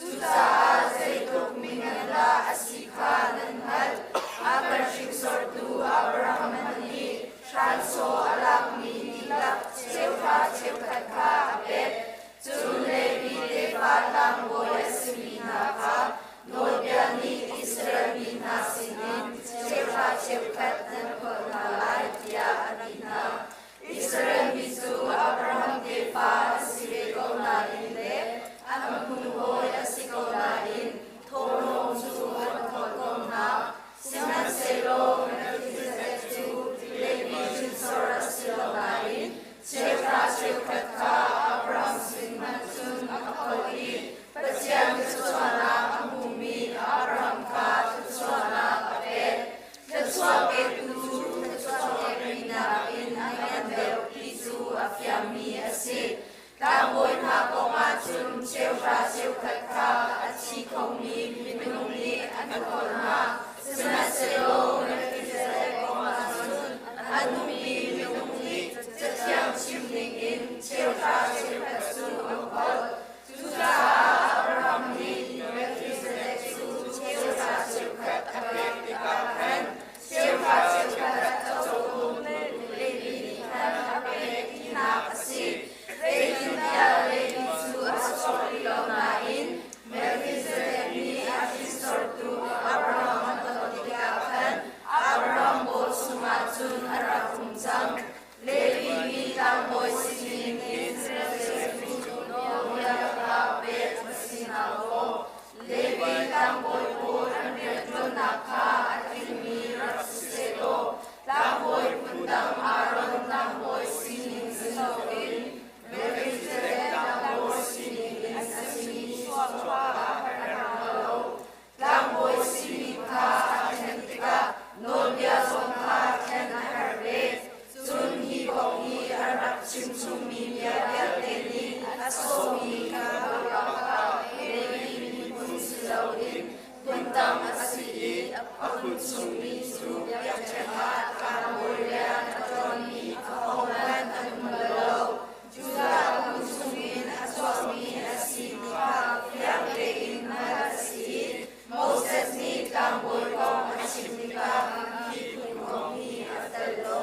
Cucaah zeitluk mingan dah a si kha nan hngalh. A kan hringsortu Abraham hmanh nih hranchaw a lakmi dihlak cheuhra cheukhat kha a pek. Cun Levi tefa tlangbawi a simi hna kha nawlbia nih Israel mi hna sinin cheuhra cheukhat nan kholh hna lai tiah a ti hna. Israel mi cu Abraham tefa an si ve ko nain le an phunhawi a si ko nain thawhlawm cu an kholh ko hna. Sihmanhsehlaw Melkhizedek cu Levi hrinsor a si lo nain cheuhra cheukhat kha Abraham sin hmanh cun a kholh i Pathian thluachuahnak a hmumi Abraham kha thluachuahnak a pek. Thluachuah petu cu thluachuah pekmi nakin a ngan deuh ti cu a fiangmi a si. Tlangbawi hna kong ah cun cheuhra cheukhat kha a thi khomi minung nih an kholh hna. Sihmanhsehlaw Melkhizedek kong ah cun a nungmi minung nih Cathiang chim ningin cheuhra cheukhat cu an kholh. Cucaah Abraham nih Melkhizedek cu cheuhra cheukhat a pek tikah khan cheuhra cheukhat a cawtum Levi nih khan a pek tinak a si. Zeitintiah Levi cu a chuak rih lo nain Melkhizedek nih a hringsortu Abraham a ton tikah khan Abraham paw chungah cun a rak um cang. Levi mi tlangbawi sining in nawlbia kha pek a si hna kaw Levi tlangbawi pawl an rianṭuannak kha a tlingmi rak si sehlaw tlangbawi phundang Aaron tlangbawi sining si loin Melkhizedek tlangbawi sining in a simi chuah kha a har hna lo. Tlangbawi simi kha a thlen tikah nawlbia zong kha thlen a herh ve. Cun hi kong hi a rak chimchungmi bia vialte nih a sawhmi tlangbawi kha Levi miphun si loin phundang a si i a phun chungmi cu biakṭheng ah tlangbawi rian a ṭuanmi ahohmanh an um bal lo. Judah phun chungin a chuakmi a si ti kha fiang tein hngalh a si i Moses nih tlangbawi kong a chim tikah hi phun kong hi a tel lo.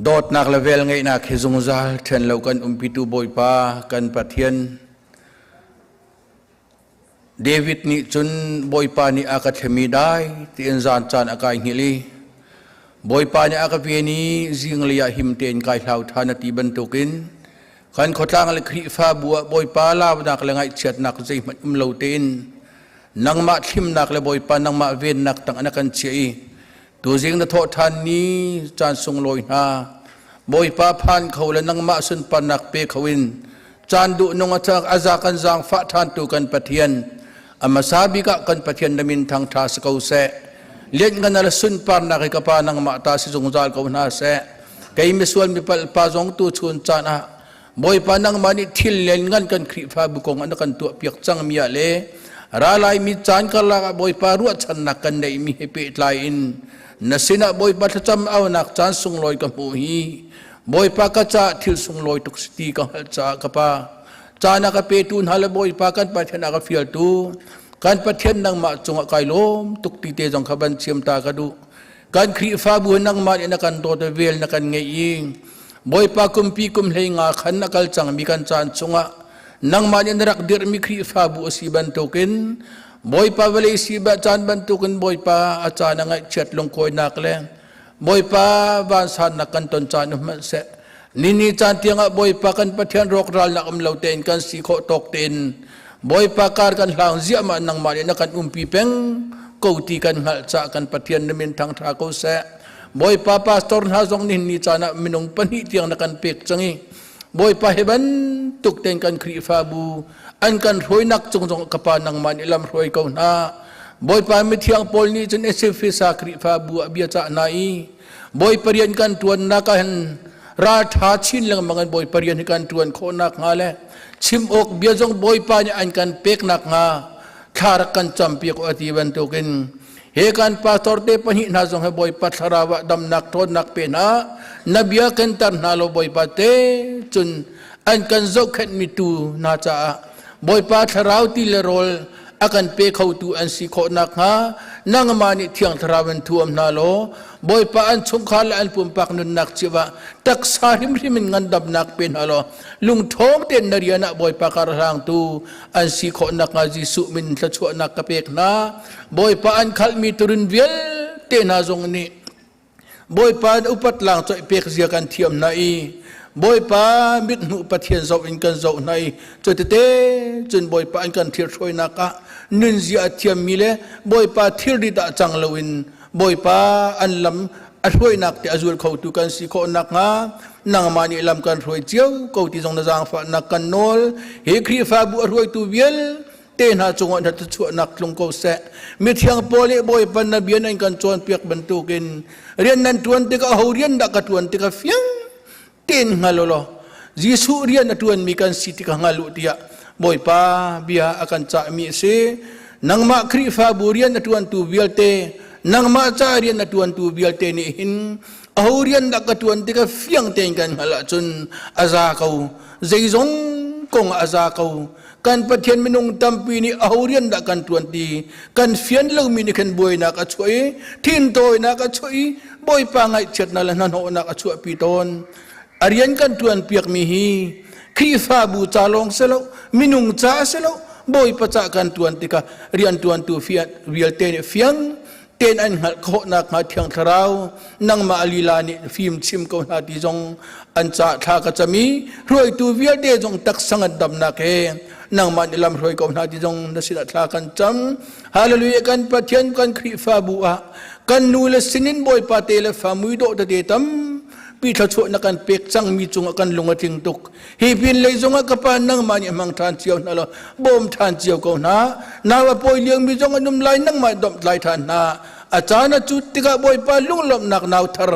Dawtnak le velngeihnak hi zungzal ṭhen lo kan umpitu Bawipa kan Pathian David nih cun Bawipa nih a ka thlemi dai tiin zan caan a kai hngilh i Bawipa nih a ka ven i zinglei ah him tein kai hlau ṭhan a ti bantukin kan khuatlang le Khrihfabu ah Bawipa launak le ngaihchiatnak zeihmanh um lo tein nangmah thlimnak le Bawipa nangmah vennak tang na kan chiah i tuzing na thawh ṭhan ni caan sunglawi hna. Bawipa phan kho le nangmah sunparnak pe kho in caan duh nung a aza kan zaangfah ṭhantu kan Pathian a hmasa bik ah kan Pathian na min thangṭha si ko seh. Lianngan le sunparnak hi ka Pa nangmah ta si zungzal ko hna seh. Kei misual mipalh pa zong tu chun caan ah Bawipa nangmah nih thil lianngan kan Khrihfabu kong an kan tuahpiak cangmi ah le ralaimi caan karlak ah Bawipa ruahchannak kan neihmi he pehtlai in na sinah Bawipa thlacam aunak caan sunglawi ka hmuh hi Bawipa ka caah thil sunglawi tuk si ti ka hngalh caah ka Pa caan a ka petu hna le Bawipa kan Pathian a ka fialtu kan Pathian nangmah cungah kai lawm tuk ti te zong kha van chiam ta ka duh. Kan Khrihfabu nangmah nih na kan dawt vel na kan ngeih i Bawipa kumpi kum hlei nga khan na kal cangmi kan caan chungah nangmah nih na rak dirhmi Khrihfabu a si bantukin Bawipa vawlei si ba caan bantukin Bawipa a caan a ngaihchiat lungkawinak le Bawipa vansannak kan ton caan hmanh seh nini caan tiangah Bawipa kan Pathian rawkralnak um lo tein kan si khawh tawk tein Bawipa kar kan hlang ziahmah nangmah nih na kan umpi peng ko ti kan hngalh cah kan Pathian na min thangṭha ko seh. Bawipa pastor hna zong nihin ni caan ah minung pahnih tiang na kan pek cang i Bawipa hi bantuk tein kan Khrihfabu an kan hruainak cung zong ka pa nangmah nih lam hruai ko hna. Bawipa mithiang Paul nih cun Efesa Khrihfabu ah bia cah hna i Bawipa rian kan ṭuannak ah hin ralṭha chin lengmang in Bawipa rian hi kan ṭuan khawh nakhnga le chim awk bia zong Bawipa nih an kan pek nakhnga thla rak kan campiak a ti bantukin he kan pastor te pahnih hna zong he Bawipa thlarau ah damnak ṭhawnnak pe hna na bia kentar hna lo Bawipa te cun an kan zohkhenhmi tu hna caah Bawipa thlarau ti le rawl a kan pe khotu an si khawh nakhnga nangmah nih thiang thlarau in thuam hna law Bawipa an chungkhar le an pumpak nunnak cio ah taksa hrimhrim in ngandamnak pe hna law lungṭhawng tein na rian ah Bawipa karhlangtu an si khawh nakhnga Jesuh min thluachuahnak ka pek hna. Bawipa an khalhmi turin vialte hna zong nih Bawipa na upat lang coih pek zia kan thiam hna i Bawipa mithmuh Pathian zoh in kan zoh hna i cutete cun Bawipa an kan thil hruainak ah nunzia a thiammi le Bawipa thilrit ah cang loin Bawipa an lam a hruainak te a zul khotu kan si khawh nakhnga nangmah nih lam kan hruai cio ko ti zong na zaangfahnak kan nawl. Hi Khrihfabu a hruaitu vial te hna cungah na thluachuahnak tlung ko seh. Mithiang Paul nih Bawipa na bia nan kan cawnpiak bantukin rian nan ṭuan tikah ho rian dah ka ṭuan tikah fiang tein hngal u law Jesuh rian a ṭuanmi kan si tikah hngal u tiah Bawipa bia a kan cahmi a si. Nangmah Khrihfabu rian a ṭuantu vialte, nangmah ca rian a ṭuantu vialte nih hin aho rian dah ka ṭuan tikah fiang tein kan hngalh ahcun a za ko. Zeizong kong ah a za ko. Kan Pathian minung tampi nih aho rian dah kan ṭuan ti kan fian lomi nih khan buainak a chuah i thintawinak a chuah i Bawipa ngaihchiatnak le hnahnawhnak a chuahpi tawn. A rian kan ṭuan piakmi hi Khrihfabu ca lawng si lo, minung ca si lo, Bawipa ca kan ṭuan tikah rian ṭuantu vialte nih fiang tein an hngalh khawh nakhnga Thiang Thlarau nangmah lila nih fim chim ko hna ti zong an ca thla ka cam i hruaitu vialte zong taksa ngandamnak he nangmah nih lam hruai ko hna ti zong na sinah thla kan cam. Hallelujah. Kan Pathian, kan Khrihfabu ah kan nu le sinin Bawipa te le fa muidawh tete tam pi thluachuah na kan pek cangmi cungah kan lung a tling tuk. Hi pin lei zongah ka pa nangmah nih hmang ṭhan cio hna law bawm ṭhan cio ko hna. Nau a pawi liomi zong an um lai, nangmah domh tlai ṭhan hna. A caan a cut tikah Bawipa lunglawmhnak nau thar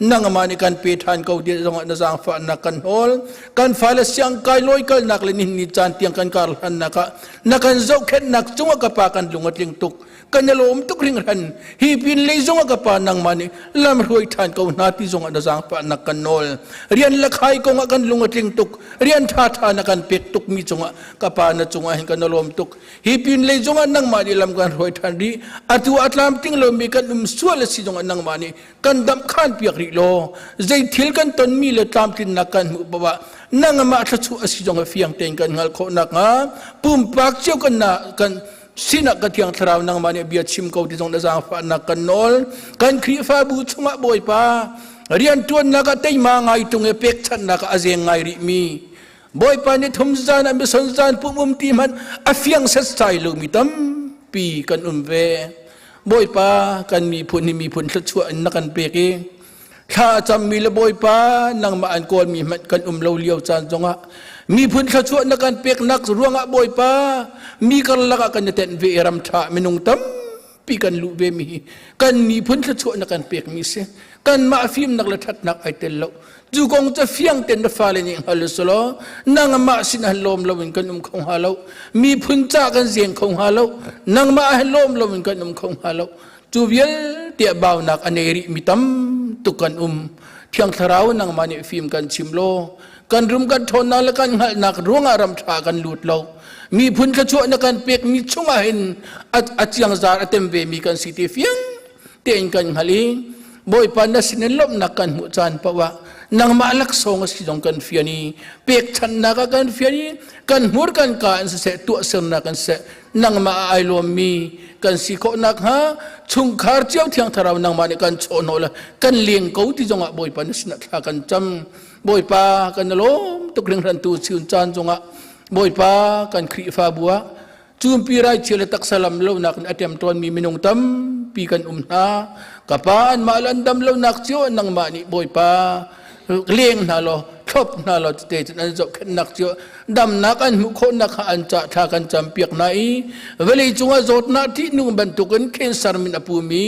nangmah nih kan pe ṭhan ko ti zongah na zaangfahnak kan hawl. Kan fale siangkai lawi kalnak le nihin ni caan tiang kan kar hlannak ah na kan zohkhenhnak cungah ka pa kan lung a tling tuk. Kan i lawm tuk hringhran. Hi pin lei zongah ka pa nangmah nih lam hruai ṭhan ko hna ti zongah na zaangfahnak kan nawl. Rian le khai kongah kan lung a tling tuk. Rian ṭhaṭha na kan pek tukmi cungah ka pa na cungah hin kan i lawm tuk. Hi pin lei zongah nangmah nih lam kan hruai ṭhan rih. Atu a tlamtling lomi kan um sual a si zongah nangmah nih kan damh khan piak rih law zei thil kan tonmi le tlamtlinnak kan hmuh paoh ah nangmah thluachuah a si zongah fiang tein kan hngalh khawh nakhnga pumpak cio kan na kan sinah ka Thiang Thlarau nangmah nih bia chim ko ti zong na zaangfahnak kan nawl. Kan Khrihfabu chungah Bawipa rianṭuannak ah teima ngai ṭung i pekchanhnak ah a zeng ngai rihmi Bawipa nih thum zan ah mison zan pum um ti hmanh a fiang setsai lomi tampi kan um ve. Bawipa, kan miphun hi miphun thluachuah in na kan pek i. Thla a cammi le Bawipa nangmah an kawlmi hmanh kan um lo lio caan zongah miphun thluachuah na kan peknak ruangah Bawipa mi karlak ah kan i tenh ve i ram ṭha minung tampi kan luh ve mi hi kan miphun thluachuah na kan pekmi si. Kanmah fimnak le ṭhatnak ai tel lo. Cu kong cu fiang tein na fale nih hngal selaw nangmah sin han lawm loin kan um kho hnga lo. Miphun ca kan zeng kho hnga lo. Nangmah han lawm loin kan um kho hnga lo. Cu vialte baunak a nei rih mi tam tuk kan um. Thiang Thlarau nangmah nih fim kan chim law kan rum kan ṭhawnnak le kan hngalhnak ruangah ram ṭha kan lut lo. Miphun thluachuah na kan pekmi chungah hin a ciangzar a tem ve mi kan si ti fiang tein kan hngalh i Bawipa na sinin lawmhnak kan hmuh caan paoh ah nangmah laksawng a si zong kan fian i pekchanhnak ah kan fian i kan hmur kan ka in siseh tuahsernak in siseh nangmah ah ai lawmmi kan si khawh nakhnga chungkhar cio thiang thlarau nangmah nih kan chawhhnawh le kan leng ko ti zongah Bawipa na sinah thla kan cam. Bawipa kan lawm tuk hringhran tu chun caan zongah Bawipa kan Khrihfabu ah Cumpi raichia le taksa lam lonak in a ṭemṭawnmi minung tampi kan um hna. Ka pa anmah le an dam lonak cio nangmah nih Bawipa leng hna law thlop hna law tete cun an zohkhenhnak cio damnak an hmuh khawhnak kha an cah thla kan campiak hna i vawlei cungah zawtnak ṭihnung bantukin cancer min a pumi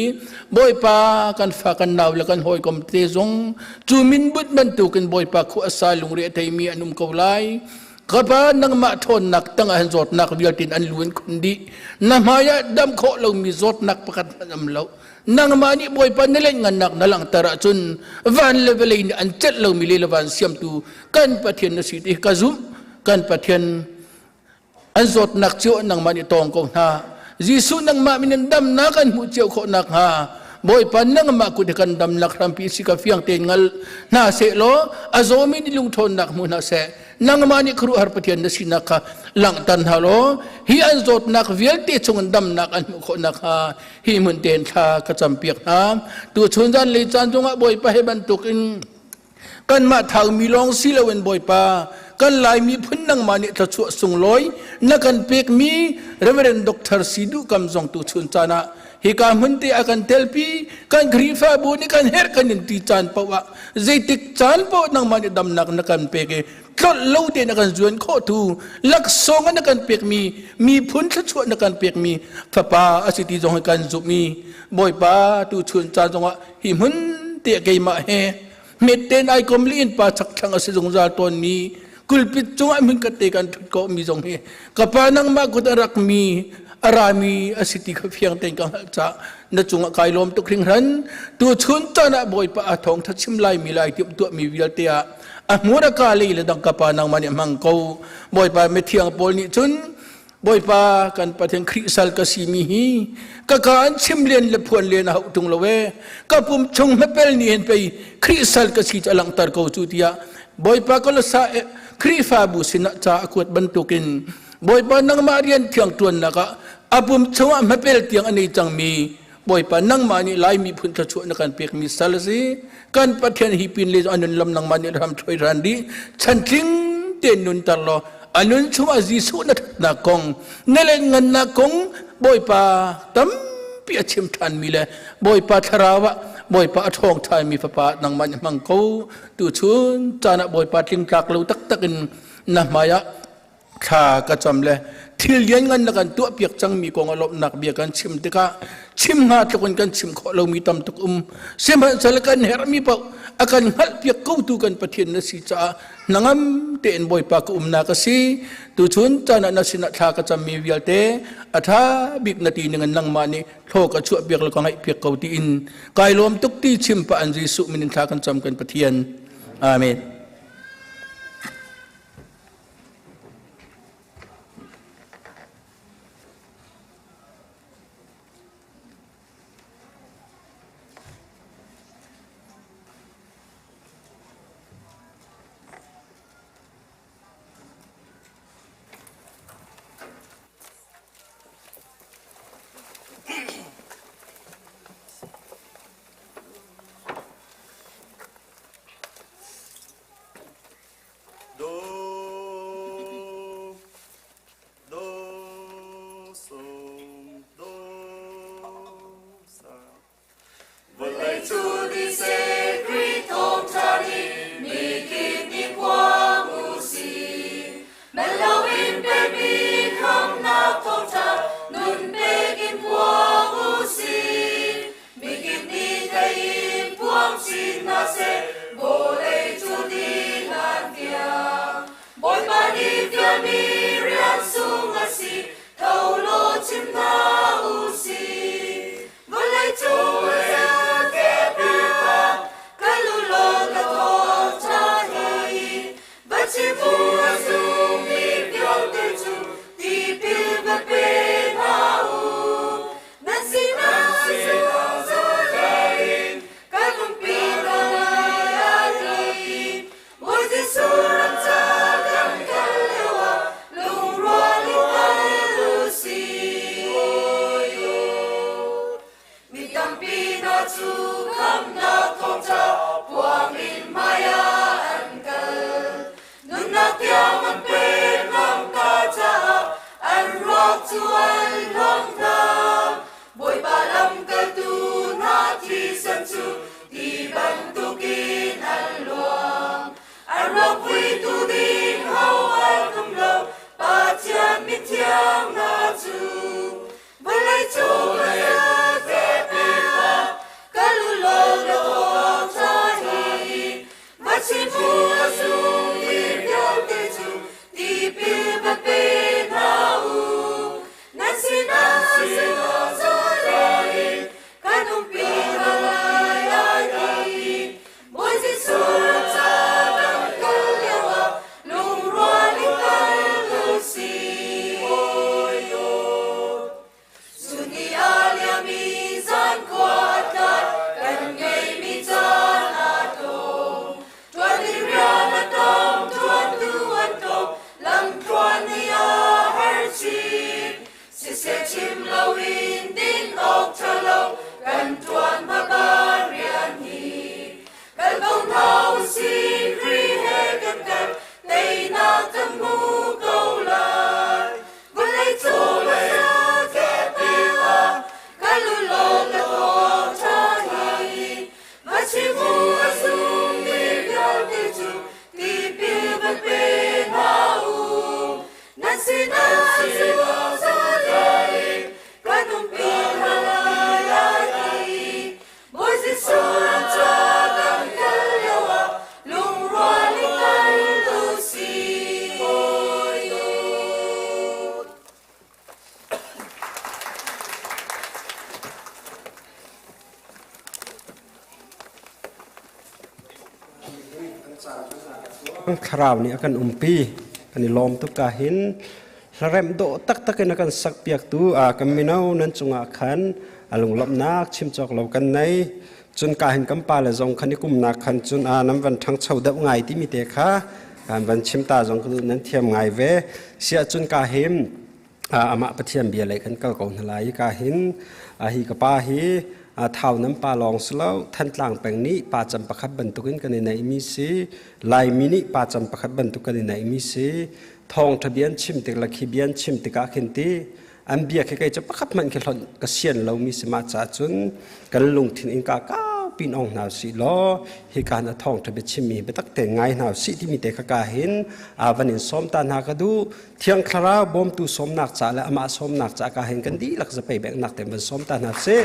Bawipa kan fa kan nau le kan hawikom te zong cu min but bantukin Bawipa khua a sa lungre a theimi an um ko lai. Ka pa nangmah ṭhawnnak tangah hin zawtnak vialte in an lu in khun dih. Na hmaiah dam khawh lomi zawtnak pakhat hmanh um lo. Nangmah nih Bawipa na lengngannak na langhter ahcun van le vawlei nih an celh lomi le le van siamtu kan Pathian na si ti ka zumh. Kan Pathian an zawtnak cio nangmah nih tawng ko hna. Jesuh nangmah min in damnak an hmuh cio khawh nakhnga Bawipa nangmah kut hi kan damnak hrampi si ka fiang tein ngal hna seh law a zawmi nih lungṭhawnnak hmu hna seh. Nangmah nih khuaruahhar Pathian na sinak kha langhter hna law hi an zawtnak vialte chungin damnak an hmuh khawh nakhnga hi hmun tein thla ka campiak hna. Tuchun zan lei caan zongah Bawipa he bantukin kanmah thaumi lawng si loin Bawipa kan Laimi phun nangmah nih thluachuah sunglawi na kan pekmi Reverend Dr. Sidu Kam zong tuchun caan ah hika hmun te a kan telpi kan Khrihfabu nih kan herh kan in ti caan paoh ah zeitik caan paoh nangmah nih damnak na kan pek i tlolh lo te na kan zuan khawh tu laksawng na kan pekmi miphun thluachuah na kan pekmi fapa a si ti zong hi kan zumh i Bawipa tu chun caan zongah hi hmun te keimah he hmet ten ai kom li in pa chakthlang a si zungzal tawn mi kulpit cungah hmun ka te kan thut ko mi zong hi ka pa nangmah kut a rak mi a rami a si ti kha fiang tein ka hngalh ca na cungah kai lawm tuk hringhran tu chun caan ah Bawipa a thawng tha chim lai mi lai tiam tuah mi vialte ah a hmur a ka lei le dang ka pa nangmah nih hmang ko Bawipa mithiang pawl nih cun Bawipa kan Pathian Khrih sal ka si mi hi ka ka an chim len le phuan len a hauh tung lo e ka pum chung hmapel ni hin pei Khrih sal ka si cu a langhter ko cu tiah Bawipa Kolosa Khrihfabu sinah ca a kuat bantukin Bawipa nangmah rian thiang ṭuannak ah a pum chungah hmapel tiang a nei cangmi Bawipa nangmah nih Lai miphun thluachuah na kan pekmi sal a si kan Pathian hi pin le a nun lam nangmah nih ram ṭhoi ran dih chantling tein nunter law a nun chungah Jesuh na ṭhatnak kong na lengngannak kong Bawipa tampi a chim ṭhanmi le Bawipa thlarau ah Bawipa a ṭhawng ṭhanmi fapa nangmah nih hmang ko tuchun caan ah Bawipa tlingtlak lo taktak in na hmai ah thla ka cam le thil lianngan na kan tuahpiak cangmi kong a lawmhnak bia kan chim tikah chim hnga tluk in kan chim khawh lomi tam tuk um sihmanhsehlaw kan herhmi paoh a kan hngalhpiak kotu kan Pathian na si caah hnangam tein Bawipa ka umnak a si tuchun caan ah na sinah thla ka cammi vialte a ṭha bik na ti ning in nangmah nih thlaw ka chuahpiak le ka ngaihpiak ko tiin kai lawm tuk ti chim pah an Jesuh min in thla kan cam kan Pathian amen. Man loin pekmi khamhnak thawngṭha nun pek in puang u sih. Mikip nih thei in puang chin hna seh, vawlei cu dih hlan tiang. Bawipa nih fialmi rian sung a si, tho law chim hna u sih. Vawlei cung kal u law ka thawngṭha hi va chim u a zummi vialte cu tipil va pe hna u. Nan sinah zungzal in kan umpi hna lai a ti. Bawi Jesuh ram ca kan kal lioah lungrual in kal u sih. Mi tampi hna cu khamhnak thawngṭha puang in hmaiah an kal. Nunnak tiang an pek ngam caah an ruak cu an hlawm hna. Bawipa lamkaltu hna thisen cu ti bantukin an luang. An ruak vuitu ding ho an um lo, Pathian mithiang hna cu. Vawlei cung kal u law na thawngṭha hi va chim u a zummi vialte cu tipil va pe hna u. Nan sinah zungzal in kan umpi hna lai a ti. Bawi Jesuh ram ca kan kal lioah lungrual in kal u sih. Hawi dawt. Cuni a liam i zan khua a tlai, kan ngeihmi caan aa tlawm. Ṭuan ding rian a tam, ṭuantu an tlawm, lamtluan nih a har chin. Siseh chim loin din awk ṭha lo, kan ṭuan hmaban rian hi. Kal ko hna usih, Khrih he kan kal, teinak kan hmu ko lai. Vawlei cung kal u law ka thawngṭha hi va chim u a zummi vialte cu tipil va pe hna u. Nan sinah zungzal in kan umpi hna lai a ti. Bawi Jesuh ram ca kan kal lioah lungrual in kal u sih. Hawi dawt. Thlarau nih a kan umpi kan i lawm tuk ka hin hlaremh dawh taktak in a kan sak piaktu a kan mino nan cungah khan a lunglawmhnak chim cawk lo kan nei cun ka hin kan pa le zong khan i kumnak khan cun a nan van ṭhangcho deuh ngai timi te kha kan van chim ta zong nan thiam ngai ve siah cun ka him amah Pathian bia lei kan kal ko hna lai ka hin hi ka pa hi thau nan pa lawng si lo Thantlang peng nih pa cam pakhat bantukin kan i neihmi si Laimi nih pa cam pakhat bantuk kan i neihmi si thawngṭha bian chim tik le khi bian chim tikah khin ti an bia khi kei cu pakhat hmanh khi hlonh ka sian lomi si mah caah cun kan lungthin in ka kau pin ong hna usih law hika na thawngṭha biachimmi biatak tein ngai hna usih timi te kha ka hin van in sawm ta hna ka duh Thiang Thlarau bawmtu sawmnak ca le amah sawmnak ca ka hin kan dihlak zapei bengnak tein van sawm ta hna sih.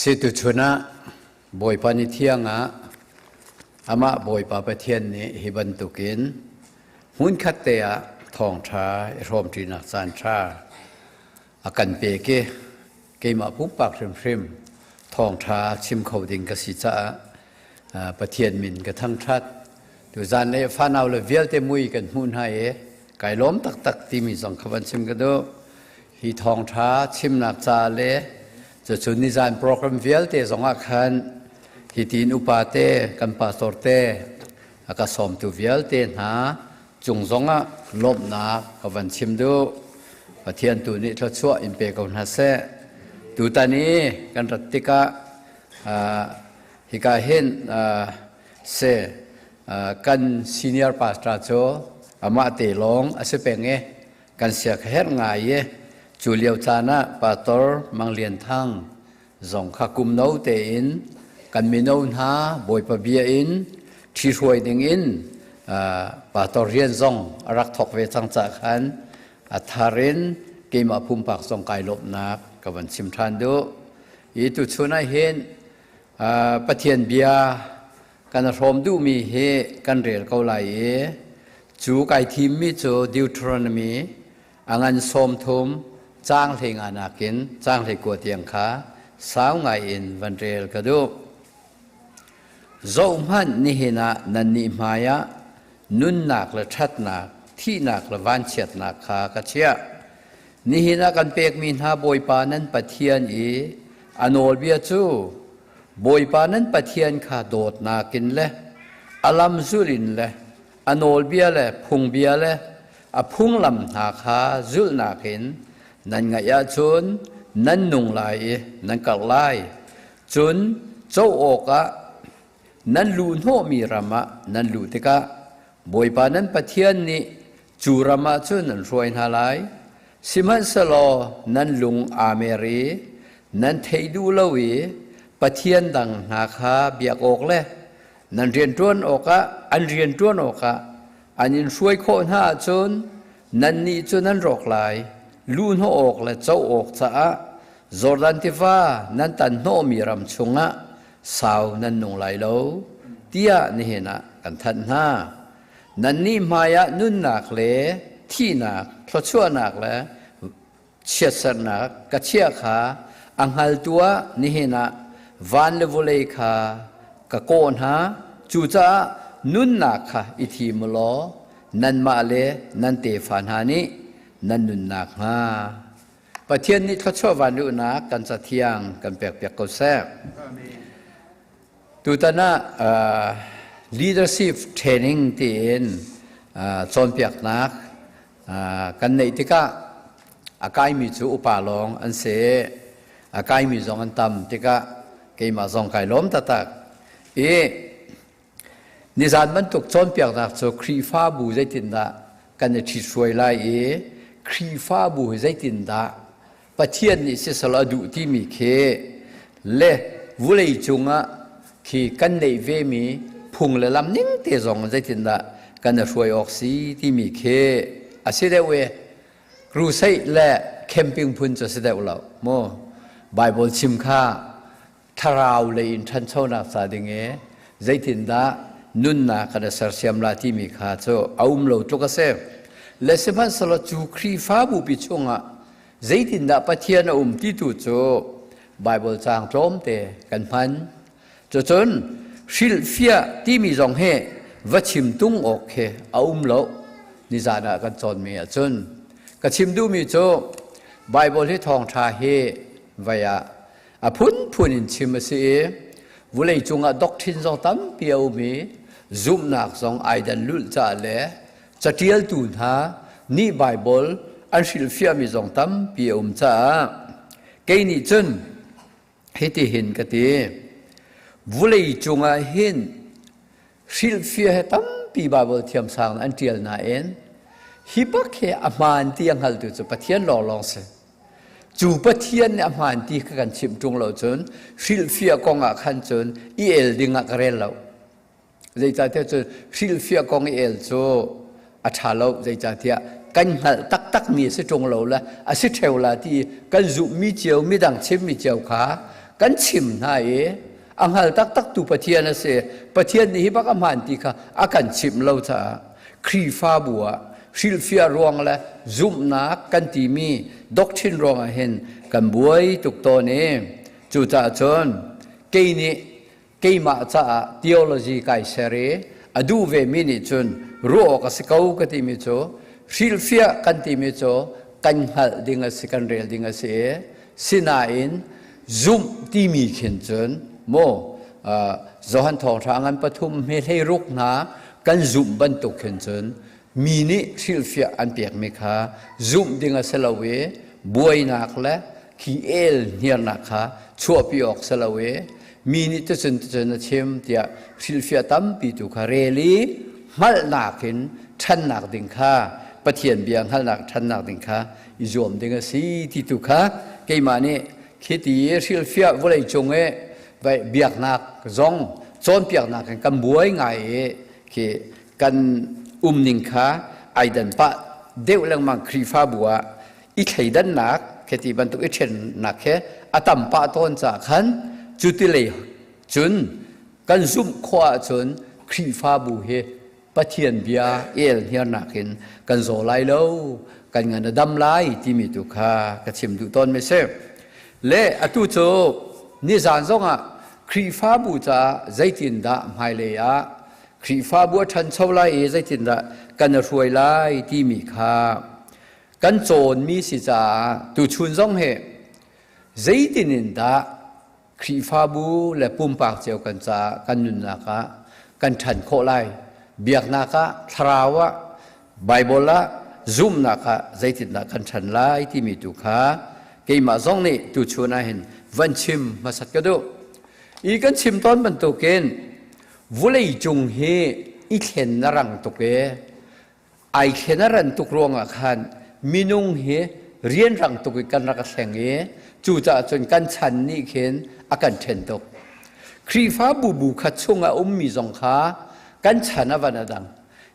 Si tuchun ah Bawipa ni thiang ah amah Bawipa Pathian nih hi bantukin hmunkhat te ah thawngṭha i hrawmṭinak caanṭha a kan pek i keimah pumpak hrimhrim thawngṭha chim kho ding ka si caah Pathian min ka thangṭhat. Tuzan le fanau le vialte mui kan hmuh hna i. Kai lawm taktak timi zong kha van chim ka duh. Hi thawngṭha chimnak ca le cucu nizan program vialte zongah khan hi tiin upa te kan pastor te a ka sawmtu vialte hna cung zongah lawmhnak ka van chim duh. Pathian tu nih thluachuah in pe ko hna seh. Tutan i kan rat tikah hika hin se kan senior pastor cu amah te lawng a si peng i kan sia kha herh ngai i cu lio caan ah Pastor Mang Lian Thang zong kha kum no tein kan mino hna Bawipa bia in ṭhihruai ding in pastor rian zong a rak thawk ve cang ca khan a thar in keimah pumpak zong kai lawmhnak ka van chim ṭhan duh. Hi tuchun ah hin Pathian bia kan hrawm duhmi hi kan rel ko lai i cu kai thimmi cu Deuteronomy a ngan 30 caang 15 nakin caang 19 tiang kha sau ngai in van rel ka duh. Zohhmanh nihin ah nannih hmaiah nunnak le ṭhatnak, thihnak le vanchiatnak kha ka chiah. Nihin ah kan pekmi hna Bawipa nan Pathian i a nawlbia cu Bawipa nan Pathian kha dawtnak in le a lam zulh in le a nawlbia le phungbia le a phunglam hna kha zulhnak in nan ngaih ahcun nan nung lai i nan karh lai. Cun co awkah nan luhhnawhmi ram ah nan luh tikah Bawipa nan Pathian nih cu ram ah cun an hruai hna lai. Sihmanhsehlaw nan lung aa mer i nan theih duh lo i pathian dang hna kha biak awk le nan rianṭuan awkah an rianṭuan awkah an in hruai khawh hna ahcun nannih cu nan rawk lai. Luhhnawh awk le co awk caah Jordan tiva nan tan hnawhmi ram chungah sau nan nung lai lo, tiah nihin ah kan thanh hna. Nannih hmaiah nunnak le thihnak, thluachuahnak le chiatsernak ka chiah kha a hngaltu ah nihin ah van le vawlei kha ka kawh hna. Cucaah nunnak kha i thim u law nanmah le nan tefa hna nih nan nun nakhnga Pathian nih thluachuah vanluhnak kan cathiang kan pekpiak ko seh. Tutan ah leadership training tiin cawnpiaknak kan neih tikah a kaimi cu upa lawng an si. A kaimi zong an tam tikah keimah zong kai lawm taktak. I nizan bantuk cawnpiaknak cu Khrihfabu zeitindah kan i ṭhithruai lai i Khrihfabu hi zeitindah Pathian nih sisal a duh timi khi le vulei cungah khi kan neih vemi phung le lam ning te zong zeitindah kan i hruai awk si timi khi a si deuh i crusade le camping phun cu a si deuh lo mu. Bible chim kha thlarau lei in ṭhanchonak ca ding i zeitindah nunnak kan i sersiam la timi kha cu a um lo tluk a si. Le sihmanhsehlaw cu Khrihfabu pi chungah zeitindah Pathian a um ti tu cu Bible caang tlawmte kan hman. Cucun hrilhfiah timi zong hi va chim tung awk khi a um lo. Nizan ah kan cawnmi ahcun ka chim duhmi cu Bible hi thawngṭha hi vai ah a phunphun in chim a si i vulei cungah doctrine zong tampi a um i zumhnak zong ai dan lulh caah le catialtu hna nih Bible an hrilhfiahmi zong tampi a um caah kei nih cun hitihin ka ti. Vulei cungah hin hrilhfiah he tampi Bible thiamsang an ṭial nain hi bak hi a hmaan ti a hngaltu cu Pathian lawnglawng si. Cu Pathian nih a hmaan ti kha kan chimh ṭung lo cun hrilhfiah kong ah khan cun i el ding ah ka rel lo. Zeicahtiah cun hrilhfiah kong i el cu a ṭha lo. Zeicahtiah kan hngalh taktakmi a si ṭung lo le a si ṭheo la ti kan zumhmi cio midang chimmi cio kha kan chim hna i a hngal taktaktu Pathian a si. Pathian nih hi bak a hmaan ti kha a kan chimh lo caah Khrihfabu ah hrilhfiah ruang le zumhnak kan timi doctrine ruangah hin kan buai tuk tawn i cucaah cun kei nih keimah caah theology kai ser i a duh vemi nih cun ruah awk a si ko ka timi cu Hrilhfiah kan timi cu kan hngalh ding a si, kan rel ding a si i sinain zumh timi khin cun mu Johan thawngṭha ngan pathum hme hlei ruk hna kan zumh bantuk khin cun mi nih hrilhfiah an pekmi kha zumh ding a si lo i buainak le khi el hniarnak kha chuahpi awk si lo i mi nih tucun tucun a chim tiah hrilhfiah tampi tu kha rel i hngalhnak in ṭhannak ding kha Pathian bia hngalhnak ṭhannak ding kha i zuam ding a si ti tu kha keimah nih khiti hrilhfiah vawlei cung i biaknak zong cawnpiaknak in kan buai ngai i khi kan umning kha ai dan pah deuh lengmang. Khrihfabu ah i thleidannak kheti bantuk i ṭhennak he a tam pah tawn caah khan cuti lei cun kan zumh khawh ahcun Khrihfabu hi Pathian bia el hniarnak in kan zaw lai lo, kan ngan a dam lai timi tu kha ka chim duh tawn mi si. Le atu cu nizan zongah Khrihfabu caah zeitindah hmailei ah Khrihfabu a ṭhancho lai i zeitindah kan i hruai lai timi kha kan cawnmi si caah tuchun zong hi zeitin in dah Khrihfabu le pumpak cio kan caah kan nunnak ah kan ṭhan khawh lai, biaknak ah, thlarau ah, Baibal ah, zumhnak ah zeitindah kan ṭhan lai timi tu kha keimah zong nih tuchun ah hin van chim hmasat ka duh. I kan chim tawn bantukin vulei cung hi i thlen na rang tuk e. Ai thlen a ran tuk ruangah khan minung hi rianrang tuk i kan rak a thleng i cucaah cun kan chan nih khin a kan ṭhen tuk. Khrihfabu bu khat chung a ummi zong kha kan chan a van a dang.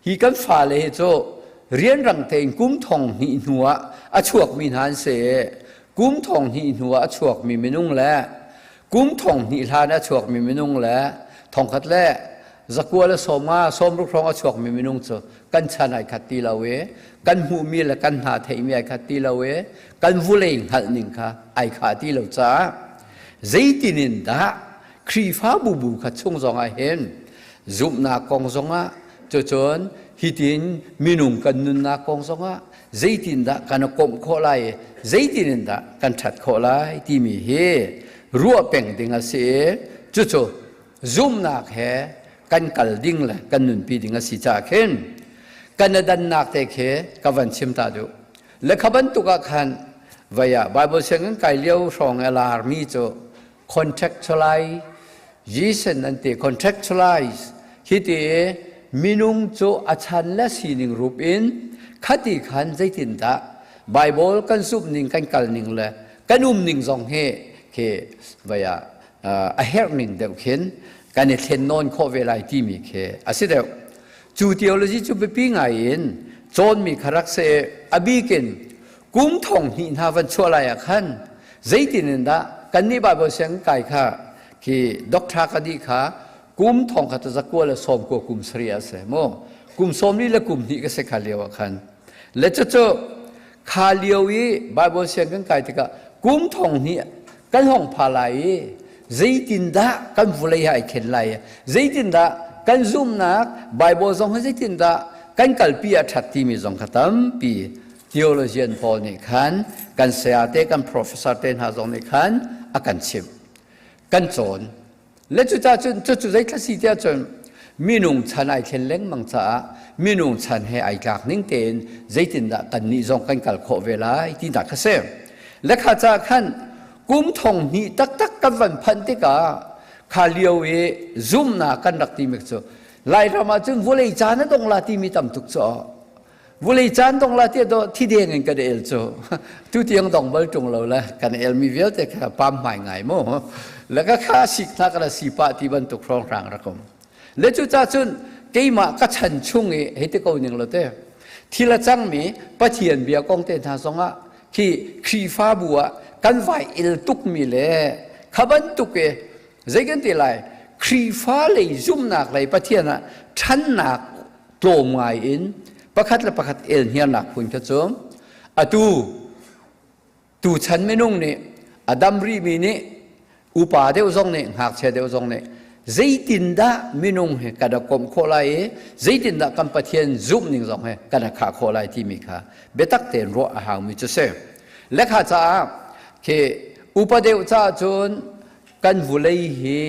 Hi kan fale hi cu rianrang tein kum thong hnih hnu ah a chuakmi hna an si i kum thong hnih hnu ah a chuakmi minung le kum thong hnih hlan a chuakmi minung le thongkhat le zakua le sawmnga sawmruk hrawng a chuakmi minung cu kan chan ai khat ti lo i kan hmuhmi le kan hna theihmi ai khat ti lo i kan vulei hngalh ning kha ai khah ti lo caah zeitin in dah Khrihfabu bu kha chung zong ah hin zumhnak kong zongah, cucun hitin minung kan nunnak kong zongah zeitindah kan komh khawh lai, zeitin in dah kan ṭhat khawh lai timi hi ruah peng ding a si i cucu zumhnak he kan kal ding le kan nunpi ding a si caah khin kan i dannak te khi ka van chim ta duh. Le kha bantuk ah khan vei ah Bible sianginn kai lio hrawng i larmi cu contextualization an ti. Contextualize hi ti minung cu a chan le sining rup in khati khan zeitindah Bible kan zumh ning, kan kal ning le kan um ning zong hi khi vei ah a herh ning deuh khin kan i thlen nawn khawh ve lai timi khi a si deuh. Cu theology cu biapi ngai in cawnmi kha rak si. A bikin kum thong hnih hna van chuah lai ah khan zeitin in dah kannih Bible siang kai kha khi doctor ka dih kha kum thong khat zakua le sawm kua kum sarih a si mu, kum sawmli le kum hnih ka si kha lio ah khan. Le cucu kha lio i Bible siang kan kai tikah kum thong hnih kan hong pha lai i zeitindah kan vulei ha ai khen lai, zeitindah kan zumhnak Bible zong hi zeitindah kan kalpi a ṭhat timi zong kha tampi theologian pawl nih khan, kan saya te, kan professor te hna zong nih khan a kan chimh, kan cawn. Le cucaah cun cucu zeithla si tiah cun minung chan ai thlen lengmang caah minung chan he ai tlak ning tein zeitindah kannih zong kan kal khawh ve lai tinak kha si. Le kha caah khan kum thong hnih taktak kan van phanh tikah kha lio i zumnak kan rak timi cu Lairam ah cun vawlei caan a dong la timi tam tuk cu. Vulei caan dong la tiah do thi deng in kan el cu tu tiang dong bal tung lo le kan el mi vialte kha pam hmai ngai mu le ka kha sik hna kana si pa ti bantuk hrawng hrang rakom. Le cu ca cun keimah ka chan chung i hei te ko ning lo te thil a cangmi Pathian bia kong te hna zongah khi Khrihfabu ah kan vai il tuk mi le kha bantuk i zei kan ti lai, Khrihfa lei zumnak lei Pathian ah ṭhannak tlawm ngai in pakhat le pakhat elhniarnak phun kha cu atu tuchan minung nih, a dam rihmi nih, upa deuh zong nih, ngakchia deuh zong nih. Zeitindah minung he kan i komh khawh lai i zeitindah kan Pathian zumh ning zong he kan i khah khawh lai timi kha biatak tein ruah a haumi cu si. Lekha caah khi upa deuh caah cun kan vulei hi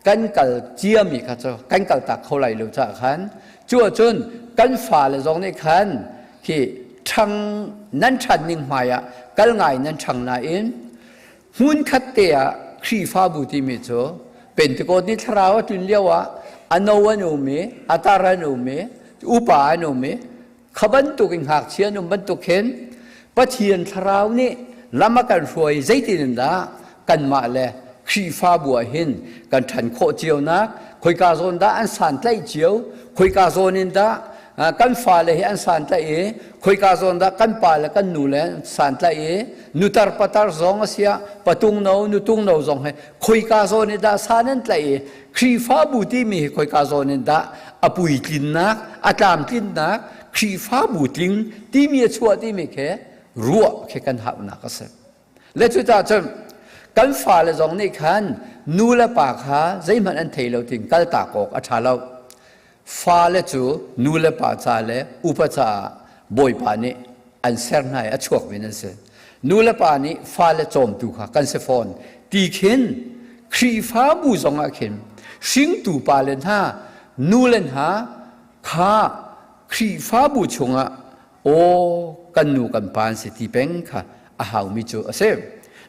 kan kal ciami kha cu kan kal tak kho lai lo caah khan cu ahcun kan fale zong nih khan khi ṭhang nan ṭhan ning hmai ah kal ngai nan ṭhang nain hmunkhat te ah Khrihfabu timi cu Pentecost ni thlarau a tlun lio ah a no an um i a tar an um i upa an um i kha bantuk in ngakchia an um bantuk khin Pathian thlarau nih lam a kan hruai zeitin in dah kanmah le Khrihfabu ah hin kan ṭhan khawh cio nak khoika zawn dah an santlaih cio khoika zawn in dah kan fale hi an santlaih i khoika zawn dah kan pa le kan nu le an santlaih i nutar patar zong a siah patung no nutung no zong he khoika zawn in dah san an tlaih i Khrihfabu timi hi khoika zawn in dah a puitlinnak a tlamtlinnak Khrihfabu tling timi a chuah timi khi ruah khi kan hauhnak a si. Le cucaah cun kan fale zong nih khan nu le pa kha zeihmanh an thei lo tin kaltak awk a ṭha lo. Fale cu nu le pa ca le upa caah Bawipa nih an ser hna i a chuakmi nan si. Nu le pa nih fale cawmtu kha kan si fawn. Ti khin Khrihfabu zongah khin hringtu pale hna nu le hna kha Khrihfabu chungah aw kan nu kan pa an si ti peng kha a haumi cu a si.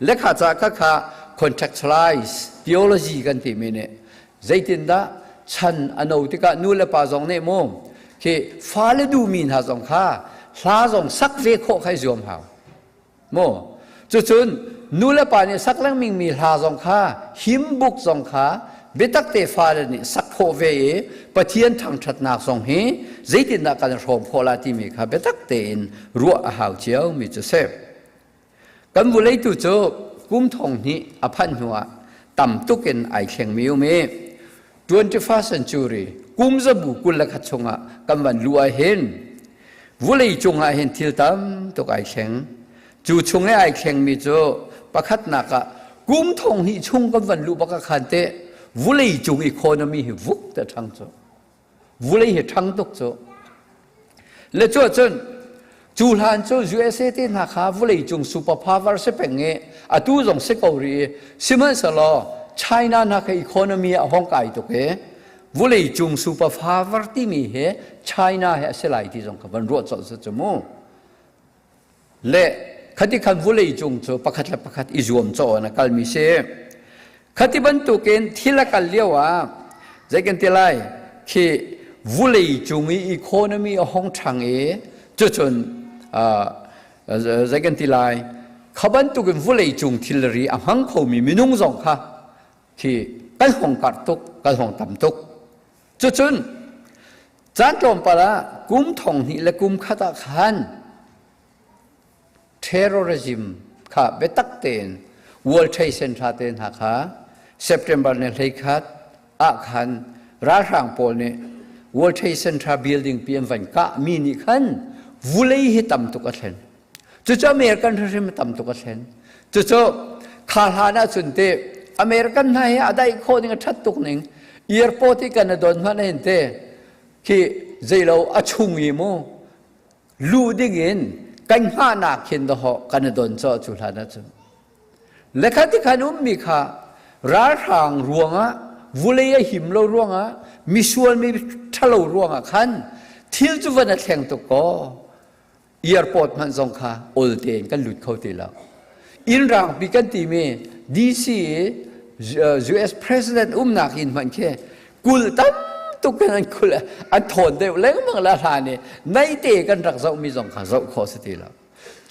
Lekha ca kha kha contextualize theology kan timi nih zeitindah chan a no tikah nu le pa zong nih mu khi fale duhmi hna zong kha hla zong sak ve khawh kha i zuam hau mu cucun nu le pa nih sak lengmang mi hla zong kha hymn book zong kha biatak te fale nih sak khawh ve i Pathian thangṭhatnak zong hi zeitindah kan hrawm khawh la timi kha biatak tein ruah a hau cio mi cu si. Kan vulei tu cu kum thong hnih a phanh hnuah tam tuk in ai thlengmi um i 21st century kum zabu 21 chungah kan van luh ah hin vulei cungah hin thil tam tuk ai thleng. Cu chung i ai thlengmi cu pakhatnak ah kum thong hnih chung kan van luh bak ah khan teh vulei cung economy hi vuk te ṭhang cu. Vulei hi ṭhang tuk cu. Le cu ahcun cu hlan cu USA te hna kha vulei cung super power si peng i atu zong si ko rih i sihmanhsehlaw China hna kha economy a hong kai tuk i vulei cung super power timi hi China he a si lai ti zong kha van ruah colh si cu mu. Le khati khan vulei cung cu pakhat le pakhat i zuam caw in a kalmi si. Khati bantukin thil a kal lio ah zei kan ti lai khi vulei cung i economy a hong ṭhang i cucun zei kan ti lai kha bantukin vulei cung thilri a hmang khomi minung zong kha khi kan hong karh tuk kan hong tam tuk. Cucun caan tlawmpal ah kum thong hnih le kum khat ah khan terrorism kha biatak tein World Trade Center te hna kha September ni 11 ah khan ralhrang pawl nih World Trade Center building pi an van kah mi nih khan vulei hi tam tuk a thlen. Cucu American hrim tam tuk a thlen. Cucu kha hlan ahcun te American hna hi a daih khawh ning a ṭhat tuk ning airport i kan i don hmanh hin te khi zeilo a chung i mu luh ding in kan hngahnak khin dawh kan i don cawh cu hlan ahcun le kha ti khan ummi kha ralhrang ruangah vulei a him lo ruangah misual mi ṭhalo ruangah khan thil cu van a thleng tuk kaw airport hmanh zong kha ol tein kan lut kho ti lo. Inn rangpi kan timi DC US President umnak inn hmanh khi kul tam tuk in an kul an thawn deuh lengmang la hlan i naite kan rak zohmi zong kha zoh khawh si ti lo.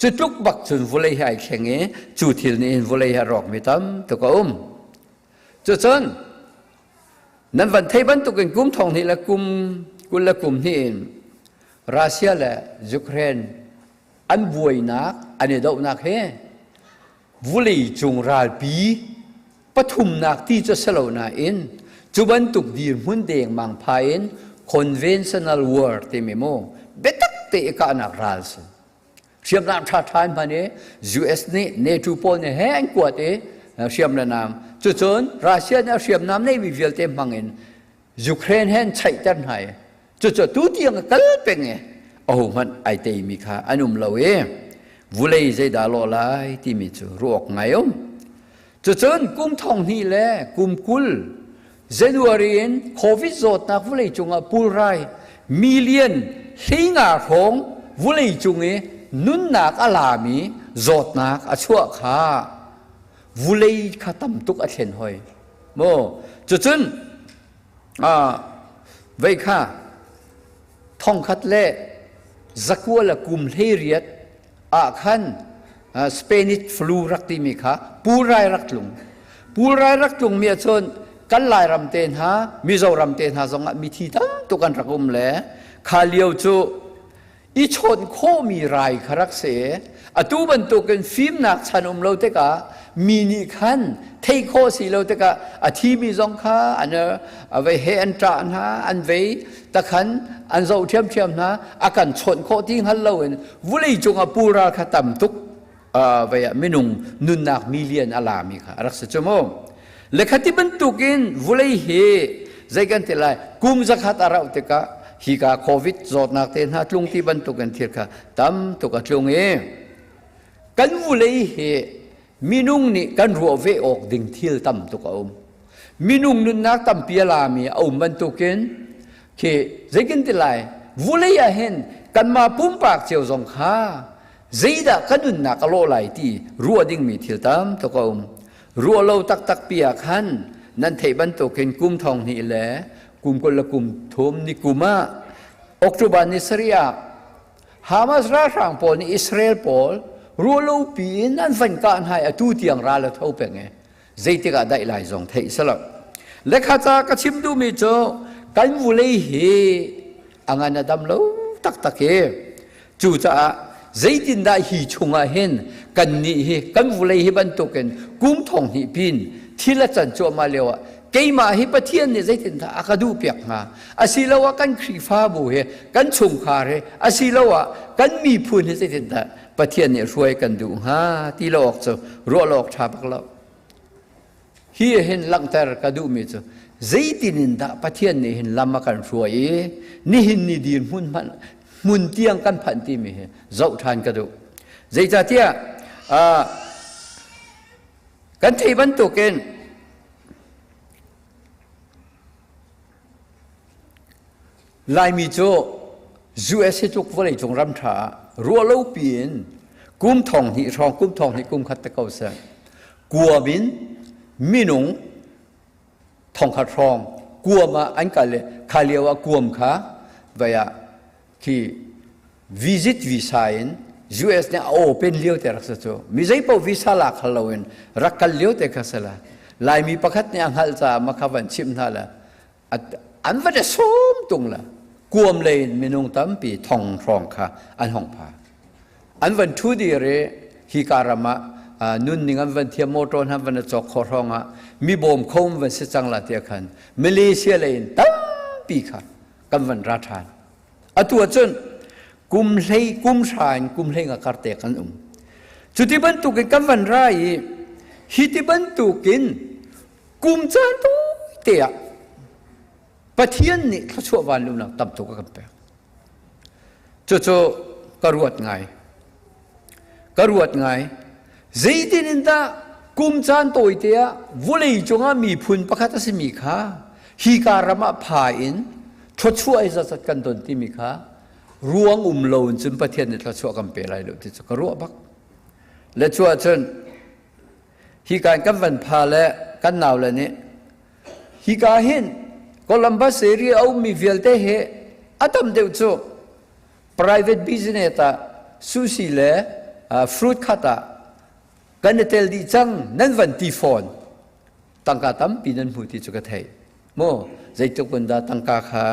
Cu tluk bak cun vulei hi ai thleng i cu thil nih hin vulei hi a rawkmi tam tuk a um. Cucun nan van thei bantukin kum thong hnih le kum kul le kum hnih in Russia le Ukraine an buainak an i dohnak hi vulei cung ralpi pathumnak ti cu si lo nain cu bantuk dirhmun dengmang pha in conventional war timi mu biatak te i kahnak ral si hriamnam ṭhaṭha in hman i US nih NATO pawl nih he an kuat i. Hriam le nam. Cucun Russia nih a hriamnam neimi vialte hmang in Ukraine he an chaihter hna i cucu tu tiang a kal peng i ahohmanh ai teimi kha an um lo i vulei zeidah lawh lai timi cu ruak ngai um. Cucun kum thong hnih le kum 20 January in COVID zawtnak vulei cungah pulrai million 15 hrawng vulei cung i nunnak a lami zawtnak a chuah kha vulei kha tam tuk a thlen hoi. Maw cucun vei kha thongkhat le zakua le kum 18 ah khan Spanish flu rak timi kha pulrai rak tlung. Pulrai rak tlung mi ahcun kan Lairam te hna, Mizoram te hna zongah mithi tam tuk an rak um le kha lio cu i chawn khawhmi rai kha rak si. Atu bantukin fimnak chan um lo tikah mi nih khan thei khawh si lo tikah a thimi zong kha an vei he an ṭah hna, an vei takhan an zoh ṭhiamṭhiam hna, a kan chawnh khawh ti hngal loin vulei cungah pulral kha tam tuk vei ah minung nunnak million a lami kha a rak si cu mu. Le khati bantukin vulei hi zei kan ti lai kum 100 a rauh tikah hika covid zawtnak te hna tlung ti bantukin thil kha tam tuk a tlung i kan vulei hi minung nih kan ruah ve awk ding thil tam tuk a um. Minung nunnak tampi a lami a um bantukin khi zeikin ti lai vulei ah hin kanmah pumpak cio zong kha zeidah ka nunnak a lawh lai ti ruah dingmi thil tam tuk a um. Ruah lo taktak pi ah khan nan theih bantukin kum thong hnih le kum 20 le kum thum ni kum ah October ni sarih ah Hamas ralhrang pawl nih Israel pawl ruah lo piin an van kah hna i atu tiang ral a tho peng i zeitik ah daih lai zong theih si lo. Lekha ca ka chim duhmi cu kan vulei hi a ngan a dam lo taktak i cucaah zeitindah hi chungah hin kan nih hi kan vulei hi bantukin kum thong hnih pin thil a can cuahmah lio ah keimah hi Pathian nih zeitindah a ka duh piak hnga asiloah kan Khrihfabu he kan chungkhar he asiloah kan miphun he zeitindah Pathian nih hruai kan duh hnga ti lo awk cu ruah lo awk ṭha bak lo. Hi hin langhter ka duhmi cu zeitin in dah Pathian nih hin lam a kan hruai i nihin ni dir hmun hmanh hmun tiang kan phanh timi hi zoh ṭhan ka duh. Zeicahtiah kan theih bantukin Laimi cu US hi tluk vawleicung ram ṭha ah ruahlopi in kum thong hnih hrawng kum thong hnih kum khat te ko seh kuam in minung thong khat hrawng kuam ah an kal i kha lio ah kuam kha vai ah khi visit visa in US nih a open lio te rak si cu mi zei paoh visa lak hal loin rak kal lio te kha si la Laimi pakhat nih a hngalh caah ma kha van chimh hna la An va sawm tung la kuam lei in minung tampi thong hrawng kha an hong pha. An van ṭhu dir i hika ram ah nunning an van thiam motor hna van cawk kho hrawng ah mi bawm kho van si cang la tiah khan Malaysia lei in tampi kha kan van ra ṭhan. Atu ahcun kum hlei kum hra in kum hlei nga kar te kan um. Cuti bantukin kan van ra i hi ti bantukin Kum caan te ah Pathian nih thluachuah vanlunak tam tuk a kan pek. Cucu ka ruat ngai. Ka ruat ngai. Zeitin in dah kum caan tawite ah vawlei cungah miphun pakhat a simi kha hi ka ram ah pha in thluachuah i zatzat kan don timi kha ruang um lo in cun Pathian nih thluachuah kan pe lai lo ti cu ka ruah bak. Le cu ahcun Hika in kan van pha le kan nau le nih hika hin Columbus area a ummi vialte hi a tam deuh cu private business ah sushi le fruit khat ah kan i tel dih cang nan van ti fawn tangka tampi nan hmu ti cu ka theih mu zeitluk in dah tangka kha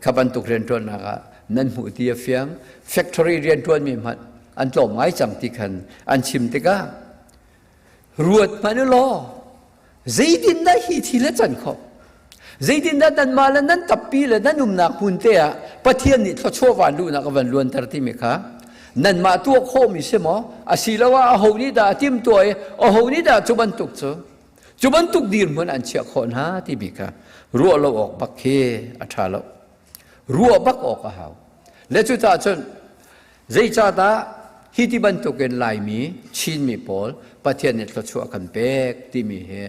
kha bantuk rianṭuannak ah nan hmuh ti a fiang factory rianṭuanmi hmanh an tlawm ngai cang ti khan an chim tikah ruat hmanh u law zeitin dah hi thil a can khawh zeitin dah nanmah le nan tappi le nan umnak hmun te ah Pathian nih thluachuah van luhnak a van luanter timi kha. Nanmah tuah khawhmi si maw? Asiloah aho nih dah a timtuah i aho nih dah cu bantuk cu cu bantuk dirhmun an chiah khawh hna timi kha ruah lo awk bak khi a ṭha lo. Ruah bak awk a hau. Le cucaah cun zeicahdah hi ti bantukin Laimi, Chinmi pawl Pathian nih thluachuah kan pek timi hi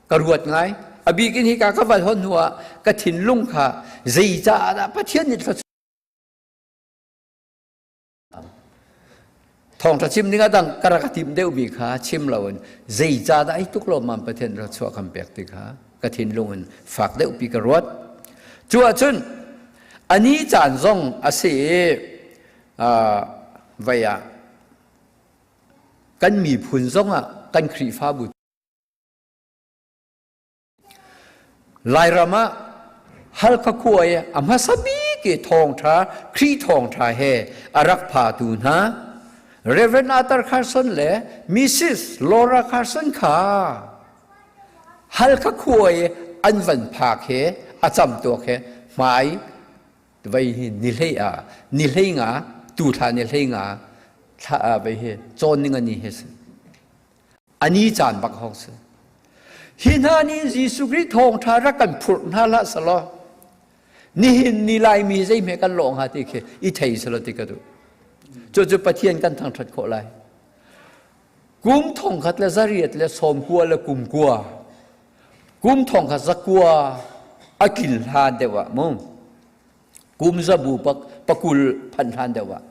ka ruat ngai. A bik in hika ka val hon hnu ah ka thinlung kha zeicah dah Pathian nih thluachuah Thawngṭha chim ding ah dang ka rak tim deuhmi kha chim loin zeicahdah hi tuk lawmmam Pathian thluachuah kan pek ti kha ka thinlung in fak deuhpi ka ruat. Cu ahcun a ni caan zong a si i vei ah kan miphun zongah kan Khrihfabu Lairam ah Halkha khua i a hmasa bik i thawngṭha Khrih thawngṭha he a rak phatu hna Reverend Arthur Carson le Mrs. Laura Carson kha Halkha khua i an van phak he a cam tuak he hmai vei hi ni hlei ah ni hlei nga tu thla ni hlei nga thla vei hi cawn ning ani he si A ni caan bak hong si. Hi hna nih Jesuh Khrih thawngṭha rak kan phurh hna hlah selaw nihin ni Laimi zeihme kan lawh hnga ti khi i thei selaw ti ka duh. Cucu Pathian kan thangṭhat khawh lai. Kum thongkhat le zariat le sawmkua le kum kua kum thongkhat zakua a kil hlan deuh ah mu kum zabu pak pakul phan hlan deuh ah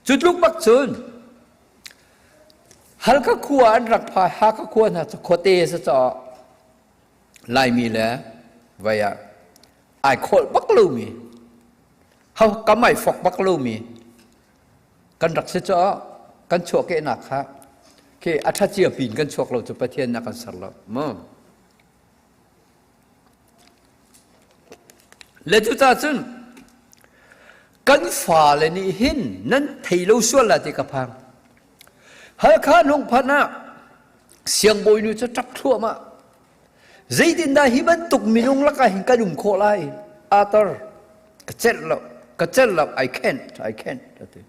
Cu tluk bak cun Halkha khua an rak phai Hakha khua hna cu khuate sa caah Laimi le vai ah ai kholh bak lomi ho kam ai fok bak lomi kan rak si caah kan chuahkehnak kha khi a ṭha cia pin kan chuak lo cu Pathian na kan ser lo mu Le cucaah cun kan fale nih hin nan thei lo sual la ti ka phang. Halkha nung phan ah siangbawinu cu ṭap thluahmah. Zeitindah hi bantuk minung lakah hin kan um khawh lai? Arthur, ka celh lo, ka celh lo, I can't, I can't, ati.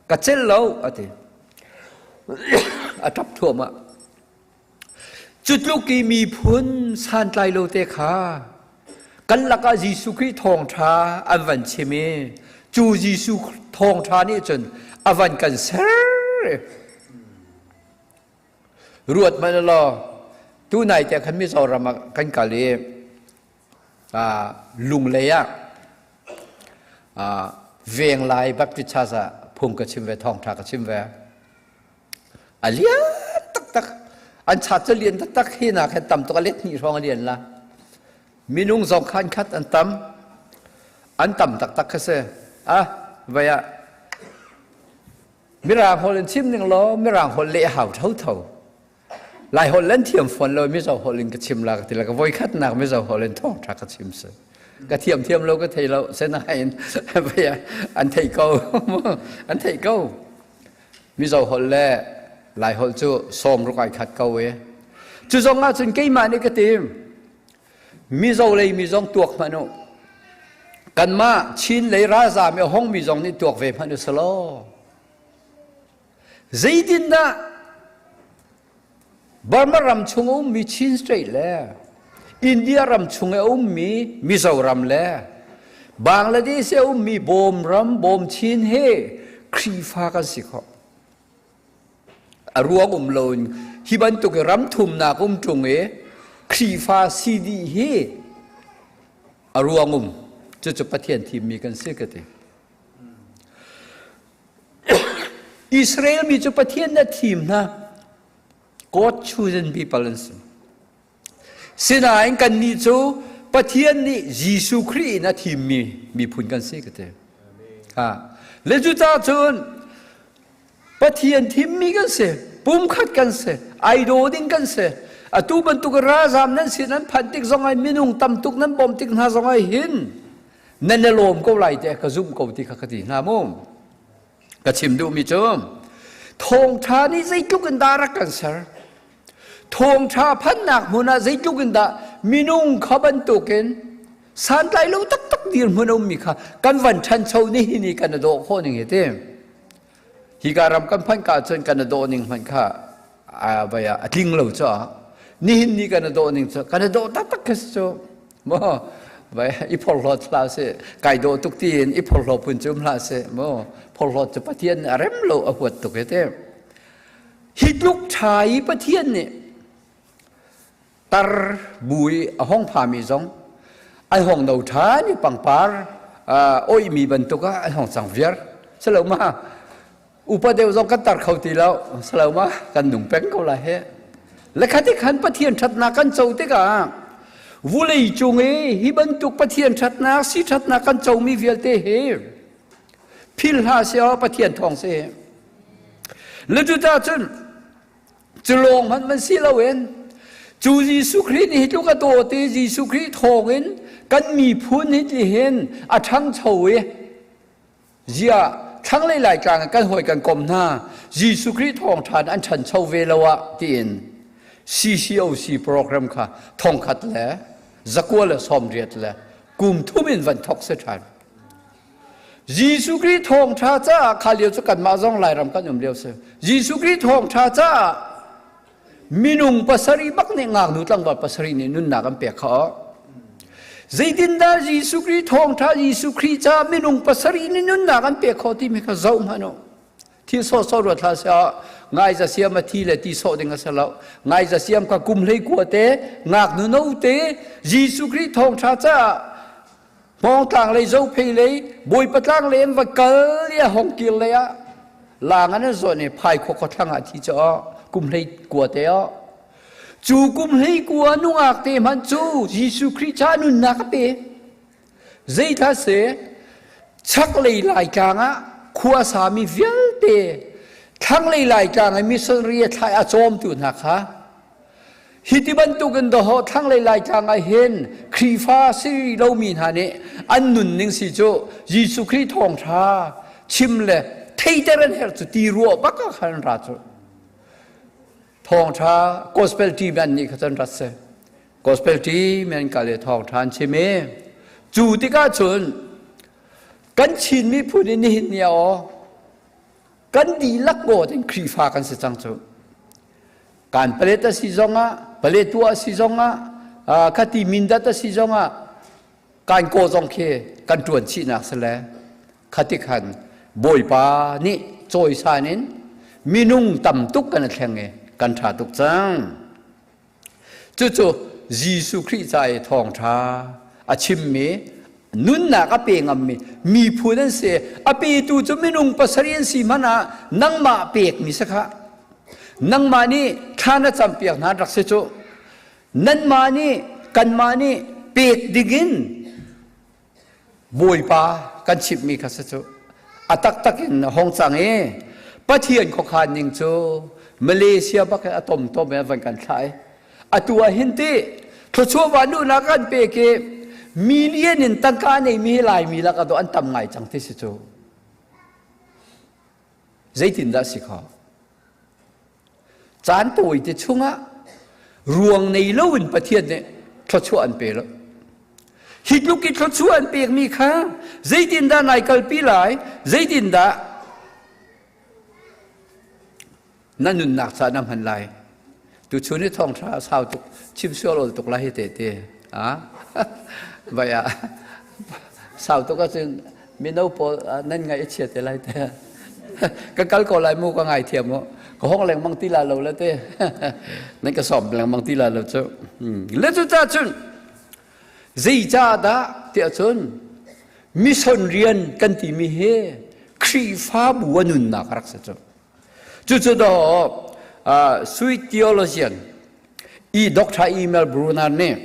Ka celh lo, ati. A ṭap thluahmah. Cu tluk i miphun santlai lo te kha kan lakah Jesuh Khrih thawngṭha an van chim i cu Jesuh thawngṭha nih cun a van kan ser. Ruat hmanh law tunai te khan Mizoram ah kan kal i Lunglei ah Venglai Baptist Church ah phung ka chim ve thawngṭha ka chim ve. A lian taktak. An chat cu lian taktak hi nak he tam tuk a let hnih hrawng a lian la. Minung zong khan khat an tam. An tam taktak kha si. Ah, vai ah. Mirang holh in chim ning law mirang holh leh hau tho tho. Lai holh lan thiam fawn lo Mizo holh in ka chim la ka ti la ka voi khat nak Mizo holh in thawng tha ka chim si. Ka thiam thiam lo ka thei lo senain vai an thei ko. An thei ko. Mizo holh le Lai holh cu sawm ruk ai khat ko e. Cu zong ah cun keimah nih ka tim. Mizo lei mi zong tuak hmanh u. Kanmah Chin lei ralzaam i hong mi zong nih tuak ve hmanh u selaw. Zeitindah Burma ram chung a ummi Chin State le India ram chung a ummi Mizoram le Bangladesh a ummi Bawm ram Bawm Chin he Khrihfa kan si khawh. A ruang um loin hi bantuk i ram thumnak um ṭung i Khrihfa si dih hi a ruang um cucu Pathian thimmi kan si ka ti. Israel mi cu Pathian na thim hna. God chosen people an si. Sinain kannih cu Pathian nih Jesuh Khrih in a thimmi miphun kan si ka ti. Ha. Le cucaah cun Pathian thimmi kan si, pumkhat kan si, ai daw ding kan si. Atu bantuk ralzam nan sin an phanh tik zong ai minung tam tuk nan bawm tik hna zong ai hin nan i lawm ko lai te ka zumh ko ti kha ka ti hna mu. Ka chim duhmi cu thawngṭha nih zeitluk in dah rak kan ser. Thawngṭha phannak hmun ah zeitluk in dah minung kha bantukin Santlai lo taktak dirhmun a ummi kha kan van ṭhancho ni hi ni kan i dawh khawh ning hi ti. Hika ram kan phanh ka cun kan i dawh ning hmanh kha vai ah a tling lo caah nihin ni kan i dawh ning cu kan i dawh taktak khi si cu maw vai i phorhlawt hlah sih kai dawh tuk tiin i phorhlaw phun cu um hlah sih maw phorhlawt cu Pathian nih a rem lo a huat tuk hi ti. Hi tluk ṭha i Pathian nih tar bu i a hong phami zong an hong no ṭhan i pangpar oihmi bantuk ah an hong cang viar. Silo ma upa deuh zong kan tar kho ti lo, silo ma kan nung peng ko lai he. Le khati khan Pathian ṭhatnak kan co tikah vulei cung i hi bantuk Pathian ṭhatnak si ṭhatnak kan comi vialte hi phil hlah seh Pathian thawng si. Le cucaah cun Cu lawng hmanh man si loin cu Jesuh Khrih nih hi tluk a dawt i Jesuh Khrih thawngin kan miphun hi ti hin a ṭhangcho i ziah thlanglei Laitlang ah kan hawi kan kom hna Jesuh Khrih thawngṭha in an ṭhancho ve lo ah tiin CCOC program kha thongkhat le zakua le sawmriat le kum thum in van thok si ṭhan. Jesuh Khrih thawngṭha caah kha lio cu kanmah zong Lairam kan um lio si. Jesuh Khrih thawngṭha caah minung pasarih bak nih ngaknu tlangval pasarih nih nunnak an pek kha. Zeitindah Jesuh Khrih thawngṭha Jesuh Khrih caah minung pasarih nih nunnak an pek khawh timi kha zoh hmanh u. Thil sawhsawh ruat hlah seh ngai za siam a thi le ti sawh ding a si lo. Ngai za siam kha kum hlei kua te ngaknu no te Jesuh Khrih thawngṭha caah Hmawngtlang lei Zophei lei Bawipa tlang lei an va kal i a hong kir lei ah laang an zawn i phai khua khuathlang ah thi cu kum hlei kua te oh cu kum hlei kua nungak te hmanh cu Jesuh Khrih ca nunnak a pe. Zeithla se chaklei Laitlang ah khua sami vialte thlanglei Laitlang i missionary a thlai a cawmtu hna kha Hi ti bantukin dawhawh thlanglei Laitlang ah hin Khrihfa si lomi hna nih an nunning si cu Jesuh Khrih thawngṭha chim le theiter an herh cu ti ruah bak ah khan ra cu. Thawngṭha gospel team an nih kha cun rat si. Gospel team an kal i thawngṭha an chim i cu tikah cun kan Chin miphun in nihin ni ah aw kan dihlak ngawt in Khrihfa kan si cang cu. Kan palet a si zongah, paletua a si zongah, khati mindat a si zongah, kan kaw zong khi kan ṭuan chihnak si le khati khan Bawipa nih cawisan in minung tam tuk kan thleng i kan ṭha tuk cang. Cucu Jesuh Khrih ca i thawngṭha a chimmi nunnak a pe ngammi miphun an si. A petu cu minung pasarih an si hmanh ah nangmah pekmi si kha. Nangmah nih thla na campiak hna rak si cu. Nanmah nih kanmah nih pek dingin Bawipa kan chimhmi kha si cu. A taktak in a hong cang i Pathian khuakhan ning cu Malaysia bak in a tomtom in a van kan thlah i atu ah hin ti thluachuah vanluhnak kan pek i million in tangka neimi hi Laimi lak ah an tam ngai cang ti si cu. Zeitindah si kho? Caan tawite chungah ruang nei loin Pathian nih thluachuah an pe lo. Hi tluk i thluachuah an pekmi kha zeitindah nai kalpi lai? Zeitindah na nunnak ca na hman lai? Tuchun i thawngṭha sau tuk chim sual ol tuk lai hi te te. Ah vai ah sau tuk ahcun mino pawl nan ngaih a chia te lai te. Ka kal ko lai mu ka ngai thiam mu. Ka hong lengmang ti la lo le te. Nan ka sawm lengmang ti la lo cu. Le cu ta cun zeicahdah tiah cun mission rian kan timi hi Khrihfabu a nunnak a rak si cu. Cucu dawh Sui theologian i Dr. Emil Brunner nih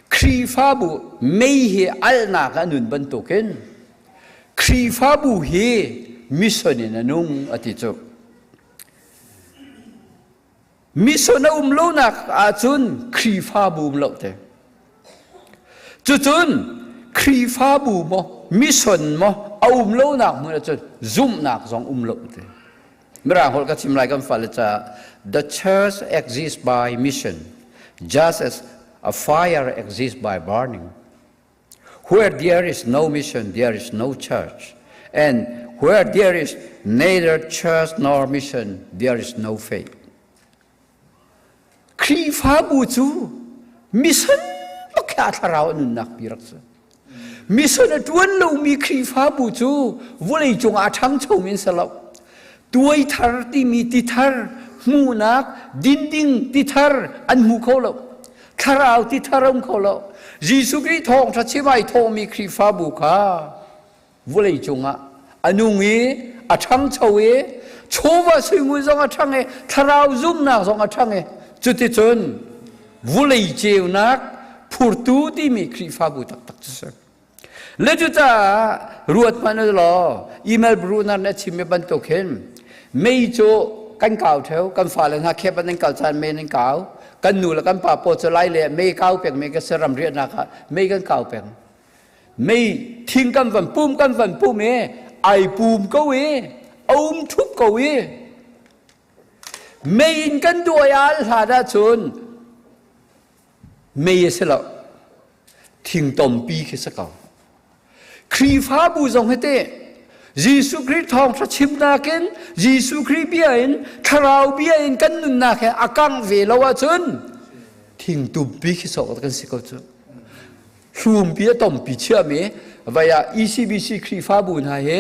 Khrihfabu mei hi alnak a nun bantukin Khrihfabu hi mission in a nung a ti cu. Mission a um lonak ahcun Khrihfabu um lo te. Cucun Khrihfabu maw mission maw a um lonak hmun ahcun zumhnak zong um lo te. Mirang holh ka chim lai kan fale caah the church exists by mission just as a fire exists by burning. Where there is no mission, there is no church. And where there is neither church nor mission, there is no faith. Khrihfabu cu mission bak a thlarau nunnak pi rak si. Mission a ṭuan lomi Khrihfabu cu vawlei cungah a ṭhangcho men si lo. Tuai thar timi ti thar hmuhnak dinding ti thar an hmu kho lo. Thlarau ti thar um kho lo. Jesuh Khrih thawngṭha chim ai thawhmi Khrihfabu kha vawlei cungah a nung i a ṭhangcho i chawva suingun zong a ṭhang i thlarau zumnak zong a ṭhang i cuticun vulei ceunak phurtu timi Khrihfabu taktak cu si. Le cucaah ruat hmanh u law email Bruner nih a chimmi bantuk hin mei cu kan kau theo kan fale hna khep an kal caan mei nan kau kan nu le kan pa paw cu lai le mei kau peng mei ka saram riahnak ah mei kan kau peng mei thing kan van pum kan van pum i ai pum ko i a um thup ko i Mei in kan duai al hlan ahcun mei a si lo. Thing tompi khi si ko. Khrihfabu zong hi teh Jesuh Khrih thawngṭha chimnak in Jesuh Khrih bia in thlarau bia in kan nunnak he a kang ve lo ahcun thing tumpi khi sawk kan si ko cu. Hlumpi a tompi chiami vai ah ECBC Khrihfabu hna hi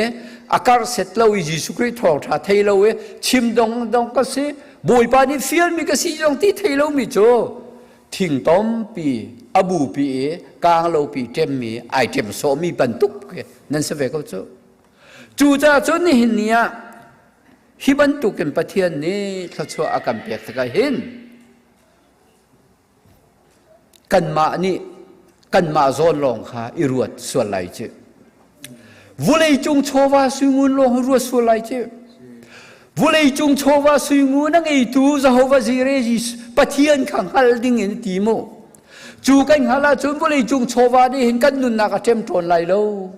a kar set lo i Jesuh Khrih thawngṭha thei lo i chim dong dong ka si Bawipa nih fialmi ka si zong ti thei lomi cu thing tompi a bupi i kang lopi ṭemmi ai ṭem sawhmi bantuk nan si ve ko cu. Cucaah cun nihin ni ah hi bantukin Pathian nih thluachuah a kan pek tikah hin Kanmah nih kanmah zawn lawng kha i ruat sual lai ci. Vawleicung chawva suingun lawng hi ruat sual lai ci. Vawleicung chawva suingun a ngeitu Jehovah Jireh Pathian kha hngal ding in ti mu. Cu kan hngal ahcun vawleicung chawva nih hin kan nunnak a ṭemṭawn lai lo.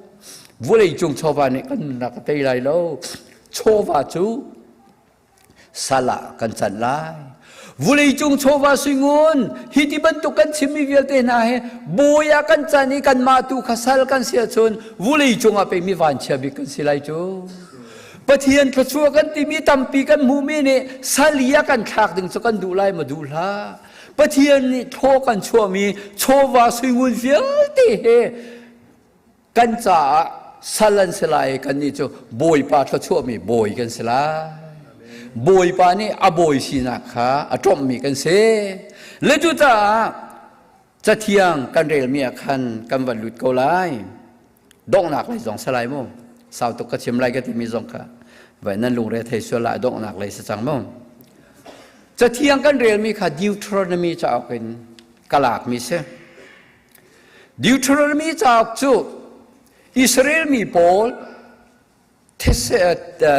Vawleicung chawva nih kan nunnak a tei lai lo. Chawva cu sal ah kan can lai. Vuleicung chawva suingun hi ti bantuk kan chimmi vialte hna hi bawi ah kan can i kanmah tu kha sal kan si ahcun vuleicung ah pei mi vanchia bik kan si lai cu. Pathian thluachuah kan timi tampi kan hmuhmi nih sal i a kan thlak ding cu kan duh lai ma duh hlah. Pathian nih thaw kan chuahmi chawva suingun vialte he Kan caah sal an si lai i kannih cu Bawipa thluachuahmi bawi kan si lai. Bawipa nih a bawi sinak kha a ṭomhmi kan si. Le cucaah Cathiang kan relmi ah khan kan van lut ko lai. Donghnak lei zong si lai mu. Sau tuk ka chim lai ka timi zong kha vai nan lungre thei sual lai donghnak lei si cang mu. Cathiang kan relmi kha Deuteronomy cauk in ka lakmi si. Deuteronomy cauk cu Israel mi pawl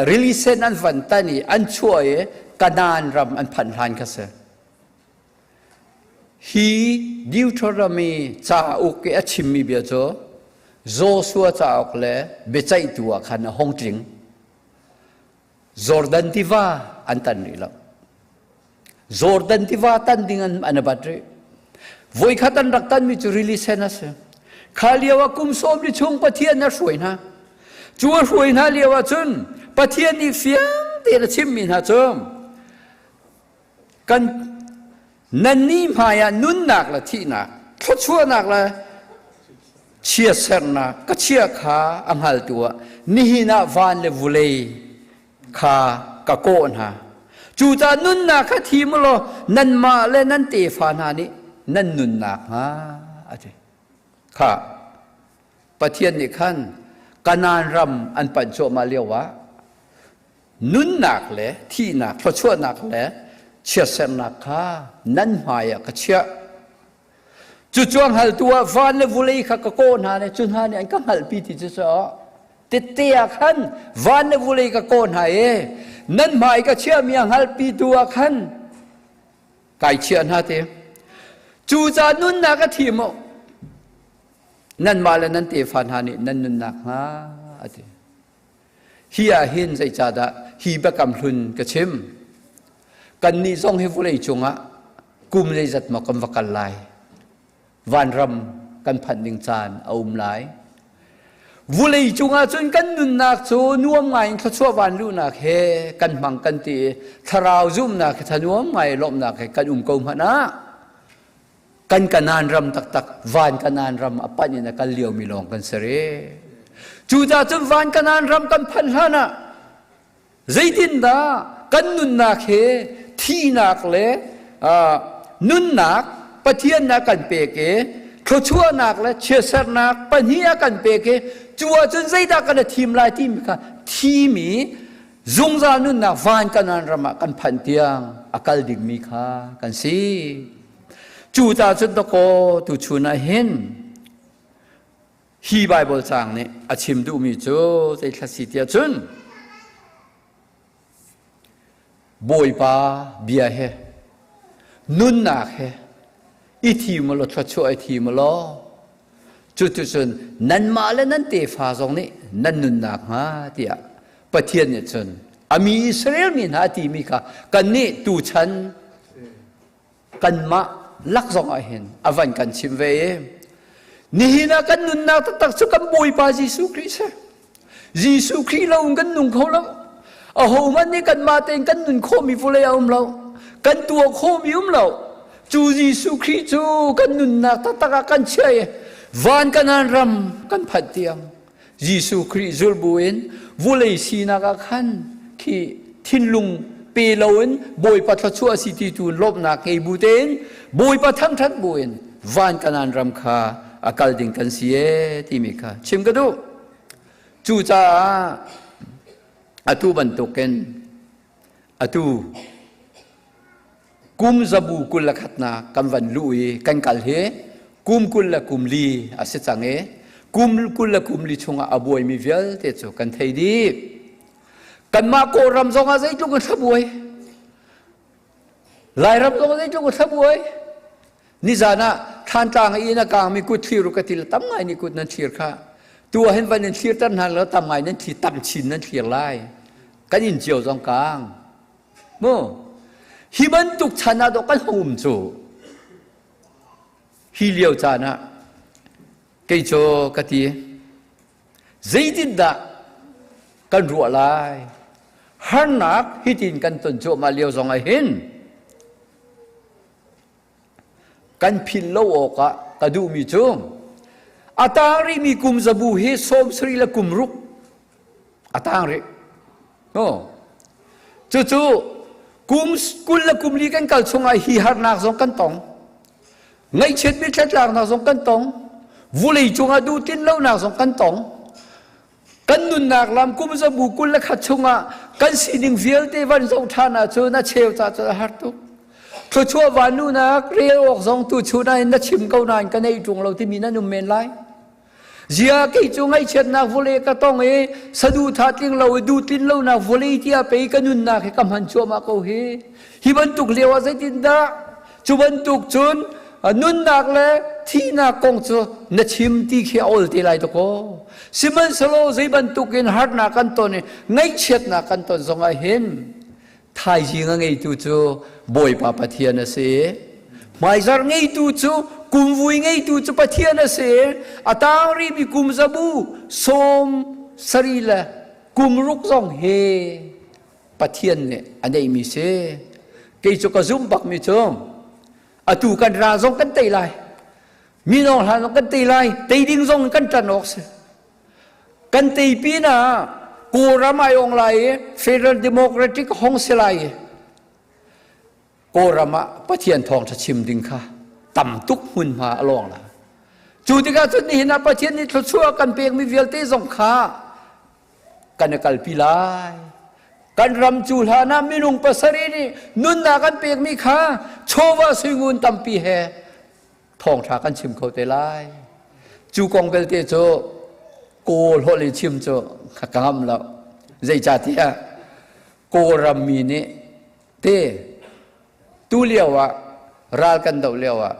rili sen an van tan i an chuah i Kanaan ram an phanh hlan kha si. Hi Deuteronomy cauk i a chimmi bia cu Joshua cauk le biaceihtu ah khan a hong tling. Jordan tiva an tan rih lo. Jordan tiva tan ding an an bat rih. Voikhat an rak tanmi cu rili sen a si. Kha lio ah kum sawm li chung Pathian a hruai hna. Cu a hruai hna lio ah cun Pathian nih fiang tein a chimmi hna cu kan nannih hmai ah nunnak le thihnak, thluachuahnak le chiatsernak ka chia kha a hngaltu ah nihin ah van le vulei kha ka kawh hna. Cucaah nunnak kha thim u law nanmah le nan tefa hna nih nan nunnak hnga a ti. Kha Pathian nih khan Kanaan ram an panh cuahmah lio ah nunnak le thihnak, thluachuahnak le chiatsernak kha nan hmai ah ka chiah. Cucuang haltu ah van le vulei kha ka kawh hna le cu hna nih an ka hngalhpi ti cu tette ah khan van le vulei ka kawh hna i nan hmai ka chiahmi a hngalhpi tu ah khan kai chiah hna te. Cucaah nunnak a thi maw? Nanmah le nan tefa hna nih nan nunnak hnga a ti. Hi ah hin zeicahdah hi biakam hlun ka chim? Kannih zong hi vawlei cungah kum zeizat maw kan va kal lai? Vanram kan phanh ding caan a um lai. Vulei cungah cun kan nunnak cu nuam ngai in thluachuah van luhnak he kan hmang kan ti i thlarau zumhnak he thanuam ngai lawmhnak he kan um ko hmanh ah kan Kanaan ram taktak van Kanaan ram a panh in a kal liomi lawng kan si rih. Cucaah cun van Kanaan ram kan phanh hlan ah Zeitindah kan nunnak he thihnak le nunnak Pathian a kan pek i thluachuahnak le chiatsernak pahnih a kan pek i cu ahcun zeidah kan i thim lai timi kha thimi zungzal nunnak van Kanaan ram ah kan phanh tiang a kal dingmi kha kan si. Cu ta cun dakaw tuchun ah hin Hi Baibal caang nih a chim duhmi cu zeithla si tiah cun Bawipa bia he nunnak he i thim law thluachuah i thim law cuticun nanmah le nan tefa zong nih nan nunnak hnga tiah Pathian nih cun a mi Israel mi hna timi kha kannih tuchan kanmah lak zong ah hin a van kan chim ve i nihin ah kan nunnak taktak cu kan Bawipa Jesuh Khrih si. Jesuh Khrih lo in kan nung kho lo. Ahohmanh nih kanmah tein kan nun khawhmi vawlei a um lo. Kan tuah khawhmi um lo. Cu Jesuh Khrih cu kan nunnak taktak ah kan chiah i van kanan ram kan phanh tiang Jesuh Khrih zulbu in vulei sinak ah khan khi thinlung pe loin Bawipa thluachuah si ti tu lawmhnak ngei bu tein Bawipa thangṭhat bu in van kanan ram kha a kal ding kan si e timi kha chim ka duh. Cucaah atu bantukin atu kum zabu 21nak kan van luh i kan kal hi kum 24 a si cang i kum 24 chungah a buaimi vialte cu kan thei dih. Kanmah Kawlram zong ah zeitluk in thlabuai, Lairam zong ah zeitluk in thlabuai. Nizan ah Thlantlang i inn a kaangmi kut thlir u ka ti le tam ngai nih kut nan thlir kha. Tu ah hin van in thlirter hna lo tam ngai nan thli tam chin nan thlir lai. Kan inn cio zong kaang. Mu hi bantuk chan ah dawh kan hung um cu. Hi lio caan ah kei cu ka ti zeitindah kan ruah lai harnak hitin kan ton cuahmah lio zong ah hin kan philh lo awkah ka duhmi cu a tang rihmi kum zabu hi 70 le kum ruk a tang rih. No. Cucu kum 20 le kum li kan kal chungah hi harnak zong kan tong. Ngaihchiat mithlatlaknak zong kan tong. Vulei cungah duhtlin lonak zong kan tong. Kan nunnak lam kum zabu 21 chungah kan sining vialte van zoh ṭhan ahcun a cheu ca cu a har tuk. Thluachuah vannunak rel awk zong tu chun ah na chim ko nain ka nei ṭung lo timi nan um men lai. Zia kei cu ngaihchiatnak vawlei ka tong i saduhthah tling lo i duhtlin lonak vawlei tiah pei ka nunnak hi ka hman cuahmah ko hi. Hi bantuk lio ah zeitindah cu bantuk cun nunnak le thihnak kong cu na chim ti khi a ol te lai dakaw. Sihmanhsehlaw zei bantuk in harnak kan ton i ngaihchiatnak kan ton zongah hin thaizing a ngeitu cu Bawipa Pathian a si. Hmaizarh ngeitu cu kumvui ngeitu cu Pathian a si. A tang rihmi kum zabu 70 le kum ruk zong hi Pathian nih a neihmi si. Kei cu ka zumh bakmi cu atu kan ral zong kan tei lai. Minong hlan zong kan tei lai. Tei ding zong kan ṭan awk si. Kan tei pinah Kawlram ai ong lai i Federal Democratic hong si lai i Kawlram ah Pathian thawngṭha chim ding kha tam tuk hmunhma a lawng la. Cu tikah cun nihin ah Pathian nih thluachuah kan pekmi vialte zong kha kan i kalpi lai. Kan ram cu hlan ah minung pasarih nih nunnak an pekmi kha chawva suingun tampi he thawngṭha kan chim kho te lai. Cu kong belte cu Kawl holh in chim cu ka ngam lo. Zeicahtiah Kawlram mi nih te tu lio ah ral kan doh lio ah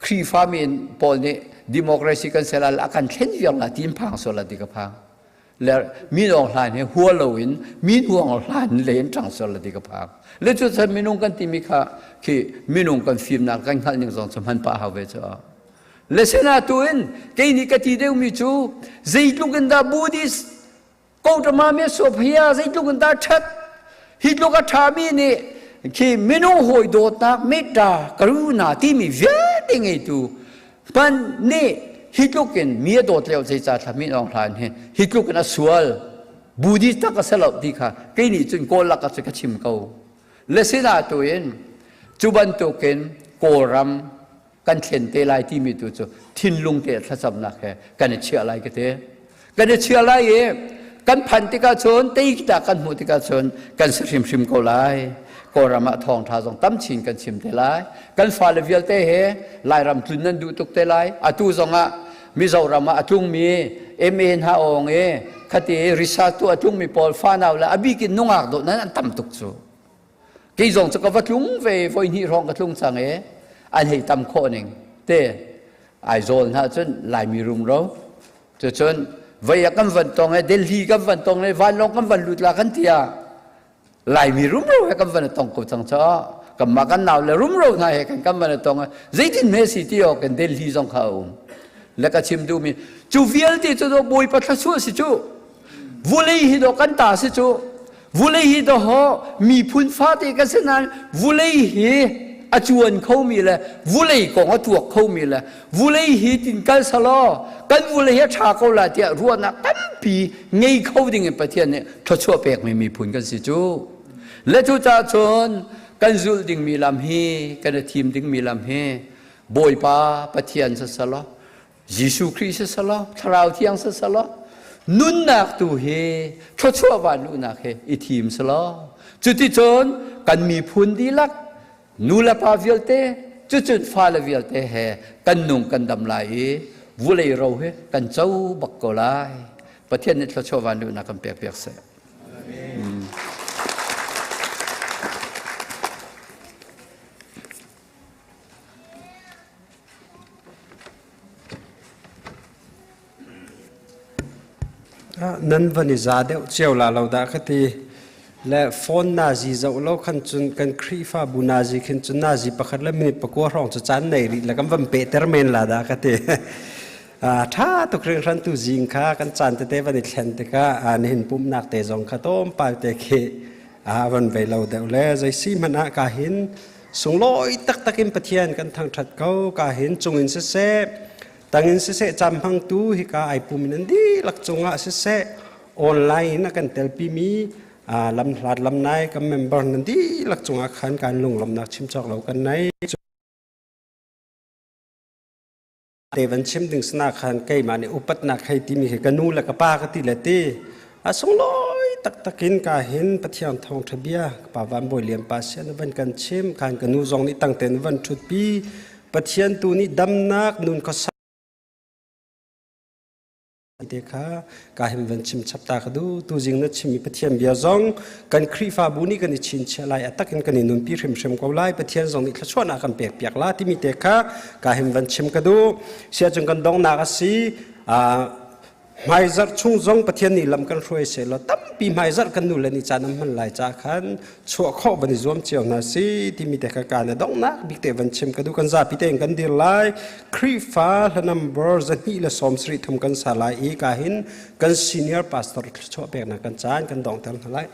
Khrihfa mi pawl nih democracy kan ser a kan thlen viar la ti in phang sual la ti ka phang. Le min Aung Hlaing he hua loin min Aung Hlaing le in ṭang sual la ti ka phang. Le cu chan minung kan timi kha khi minung kan fimnak kan hngalh ning zong cu hman pah hau ve cu. Le sena tu in kei nih ka ti deuhmi cu zeitluk in dah Buddhist Gautama Mesophia zeitluk in dah ṭhat hi tluk a ṭhami nih khi minung hawi dawtnak metta karuna timi vialte ngeitu hmanh nih hi tluk in mi a dawt lio zeicah thla min Aung Hlaing hi hi tluk in a sual Buddhist tak a si lo ti kha kei nih cun Kawl lak ah cu ka chim ko le sinah tu in cu bantukin Kawlram kan thlen te lai timi tu cu thinlung te thlacamnak he kan i chiah lai ka ti kan i chiah lai i kan phan tikah cun teita kan hmuh tikah cun kan si hrimhrim ko lai. Kawlram ah thawngṭha zong tam chin kan chim te lai. Kan fale vialte he Lairam tlun nan duh tuk te lai. Atu zongah Mizoram ah a tlungmi MA hna awng i khati research tu a tlungmi pawl fanau le a bik in nungak dawh nan an tam tuk cu. Kei zong cu ka va tlung ve, voi hnih hrawng ka tlung cang i an hei tam khawh ning te. Aizawl hna cun Laimi rumro cucun vei ah kan van tong i Delhi kan van tong i vanlawng kan van lut la kan ti ah Laimi rumro he kan van tong ko cang caah kanmah kan nau le rumro hna he kan kan van tong zeitin hme si ti awk in Delhi zong kha a um le ka chim duhmi cu vialte cu do Bawipa thluachuah si cu vulei hi do kan ta si cu vulei hi do ho miphun fate kan si nain vulei hi a cuan khomi le vulei kong a tuak khomi le vulei hi tin kal salaw kan vulei hi a ṭha ko la tiah ruahnak tampi ngei kho ding in Pathian nih thluachuah pekmi miphun kan si cu. Le cu caah cun kan zulh dingmi lam hi kan i thim dingmi lam hi Bawipa Pathian sisalaw Jesuh Khrih sisalaw Thlarau Thiang sisalaw nunnak tu hi thluachuah van luhnak hi i thim selaw cuticun kan miphun dihlak nu le pa vialte cucun fale vialte he kan nung kan dam lai i vulei ro hi kan co bak ko lai. Pathian nih thluachuah van luhnak kan pek piak seh. Nan van i za deuh cio la lo dah ka ti. Le phone nazi zoh lo khan cun kan Khrihfabu nazi khin cun nazi pakhat le minute pakua hrawng cu caan nei rih le kan van pehter men la dah ka ti. Ṭha tuk hringhran tu zing kha kan caan tete van i thlen tikah nihin pumhnak te zong kha tlawmpal te khi van vei lo deuh le zei si hmanh ah ka hin sunglawi taktak in Pathian kan thangṭhat ko. Ka hin cungin siseh tangin siseh cam hmangtu hika ai pum in an dihlak cungah siseh online in a kan telpi mi lam hlat lam nai kan member nan dihlak cungah khan kan lunglawmnak chim cawk lo kan nei. Te van chim ding sana khan keimah nih upatnak hei timi hi ka nu le ka pa ka ti le ti a sunglawi taktak in ka hin Pathian thawngṭha bia ka pa Van Bawi Lian pa sian van kan chim khan ka nu zong nih tangten van ṭhutpi Pathian tu nih damnak nun khuasa te kha ka him van chim chap ta ka du tu zing na chimmi Pathian bia zong kan Khrihfabu nih kan i chinchiah lai a takin kan i nunpi hrimhrim ko lai. Pathian zong nih thluachuahnak kan pek piak la timi te kha ka him van chim ka du sia cung kan donghnak a si. Hmaizarh chung zong Pathian nih lam kan hruai seh law tampi hmaizarh kan nu le ni caan an hman lai ca khan chuah khawh van i zuam cio hna si timi te kha ka na donghnak bik te van chim ka du. Kan zapi tein kan dir lai. Khrihfa hla number 273 kan sa lai i ka hin kan senior pastor thluachuah peknak kan caan kan dongter hna lai.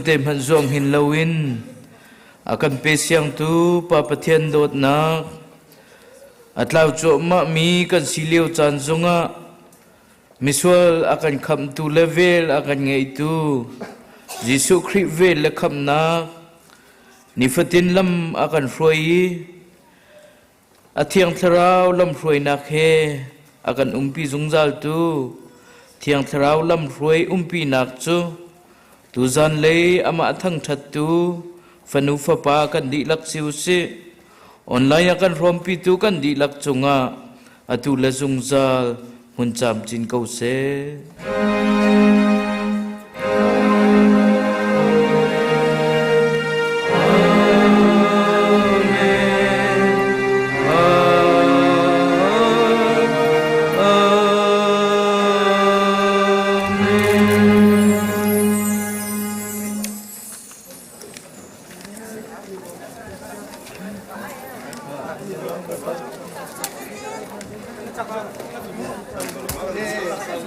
Cemte hmanh zuang hin loin a kan pe siangtu Pa Pathian dawtnak a tlau cuahmah mi kan si lio caan zongah misual a kan khamhtu le vel a kan ngeitu Jesuh Khrih vel le khamhnak nifatin lam a kan hruai i A Thiang Thlarau lamhruainak he a kan umpi zungzaltu Thiang Thlarau lamhruai umpinak cu tuzan lei amah thangṭhattu fanu fapa kan dihlak si usih. Online a kan hrawmpitu kan dihlak cungah atu le zungzal hmun camcin ko seh.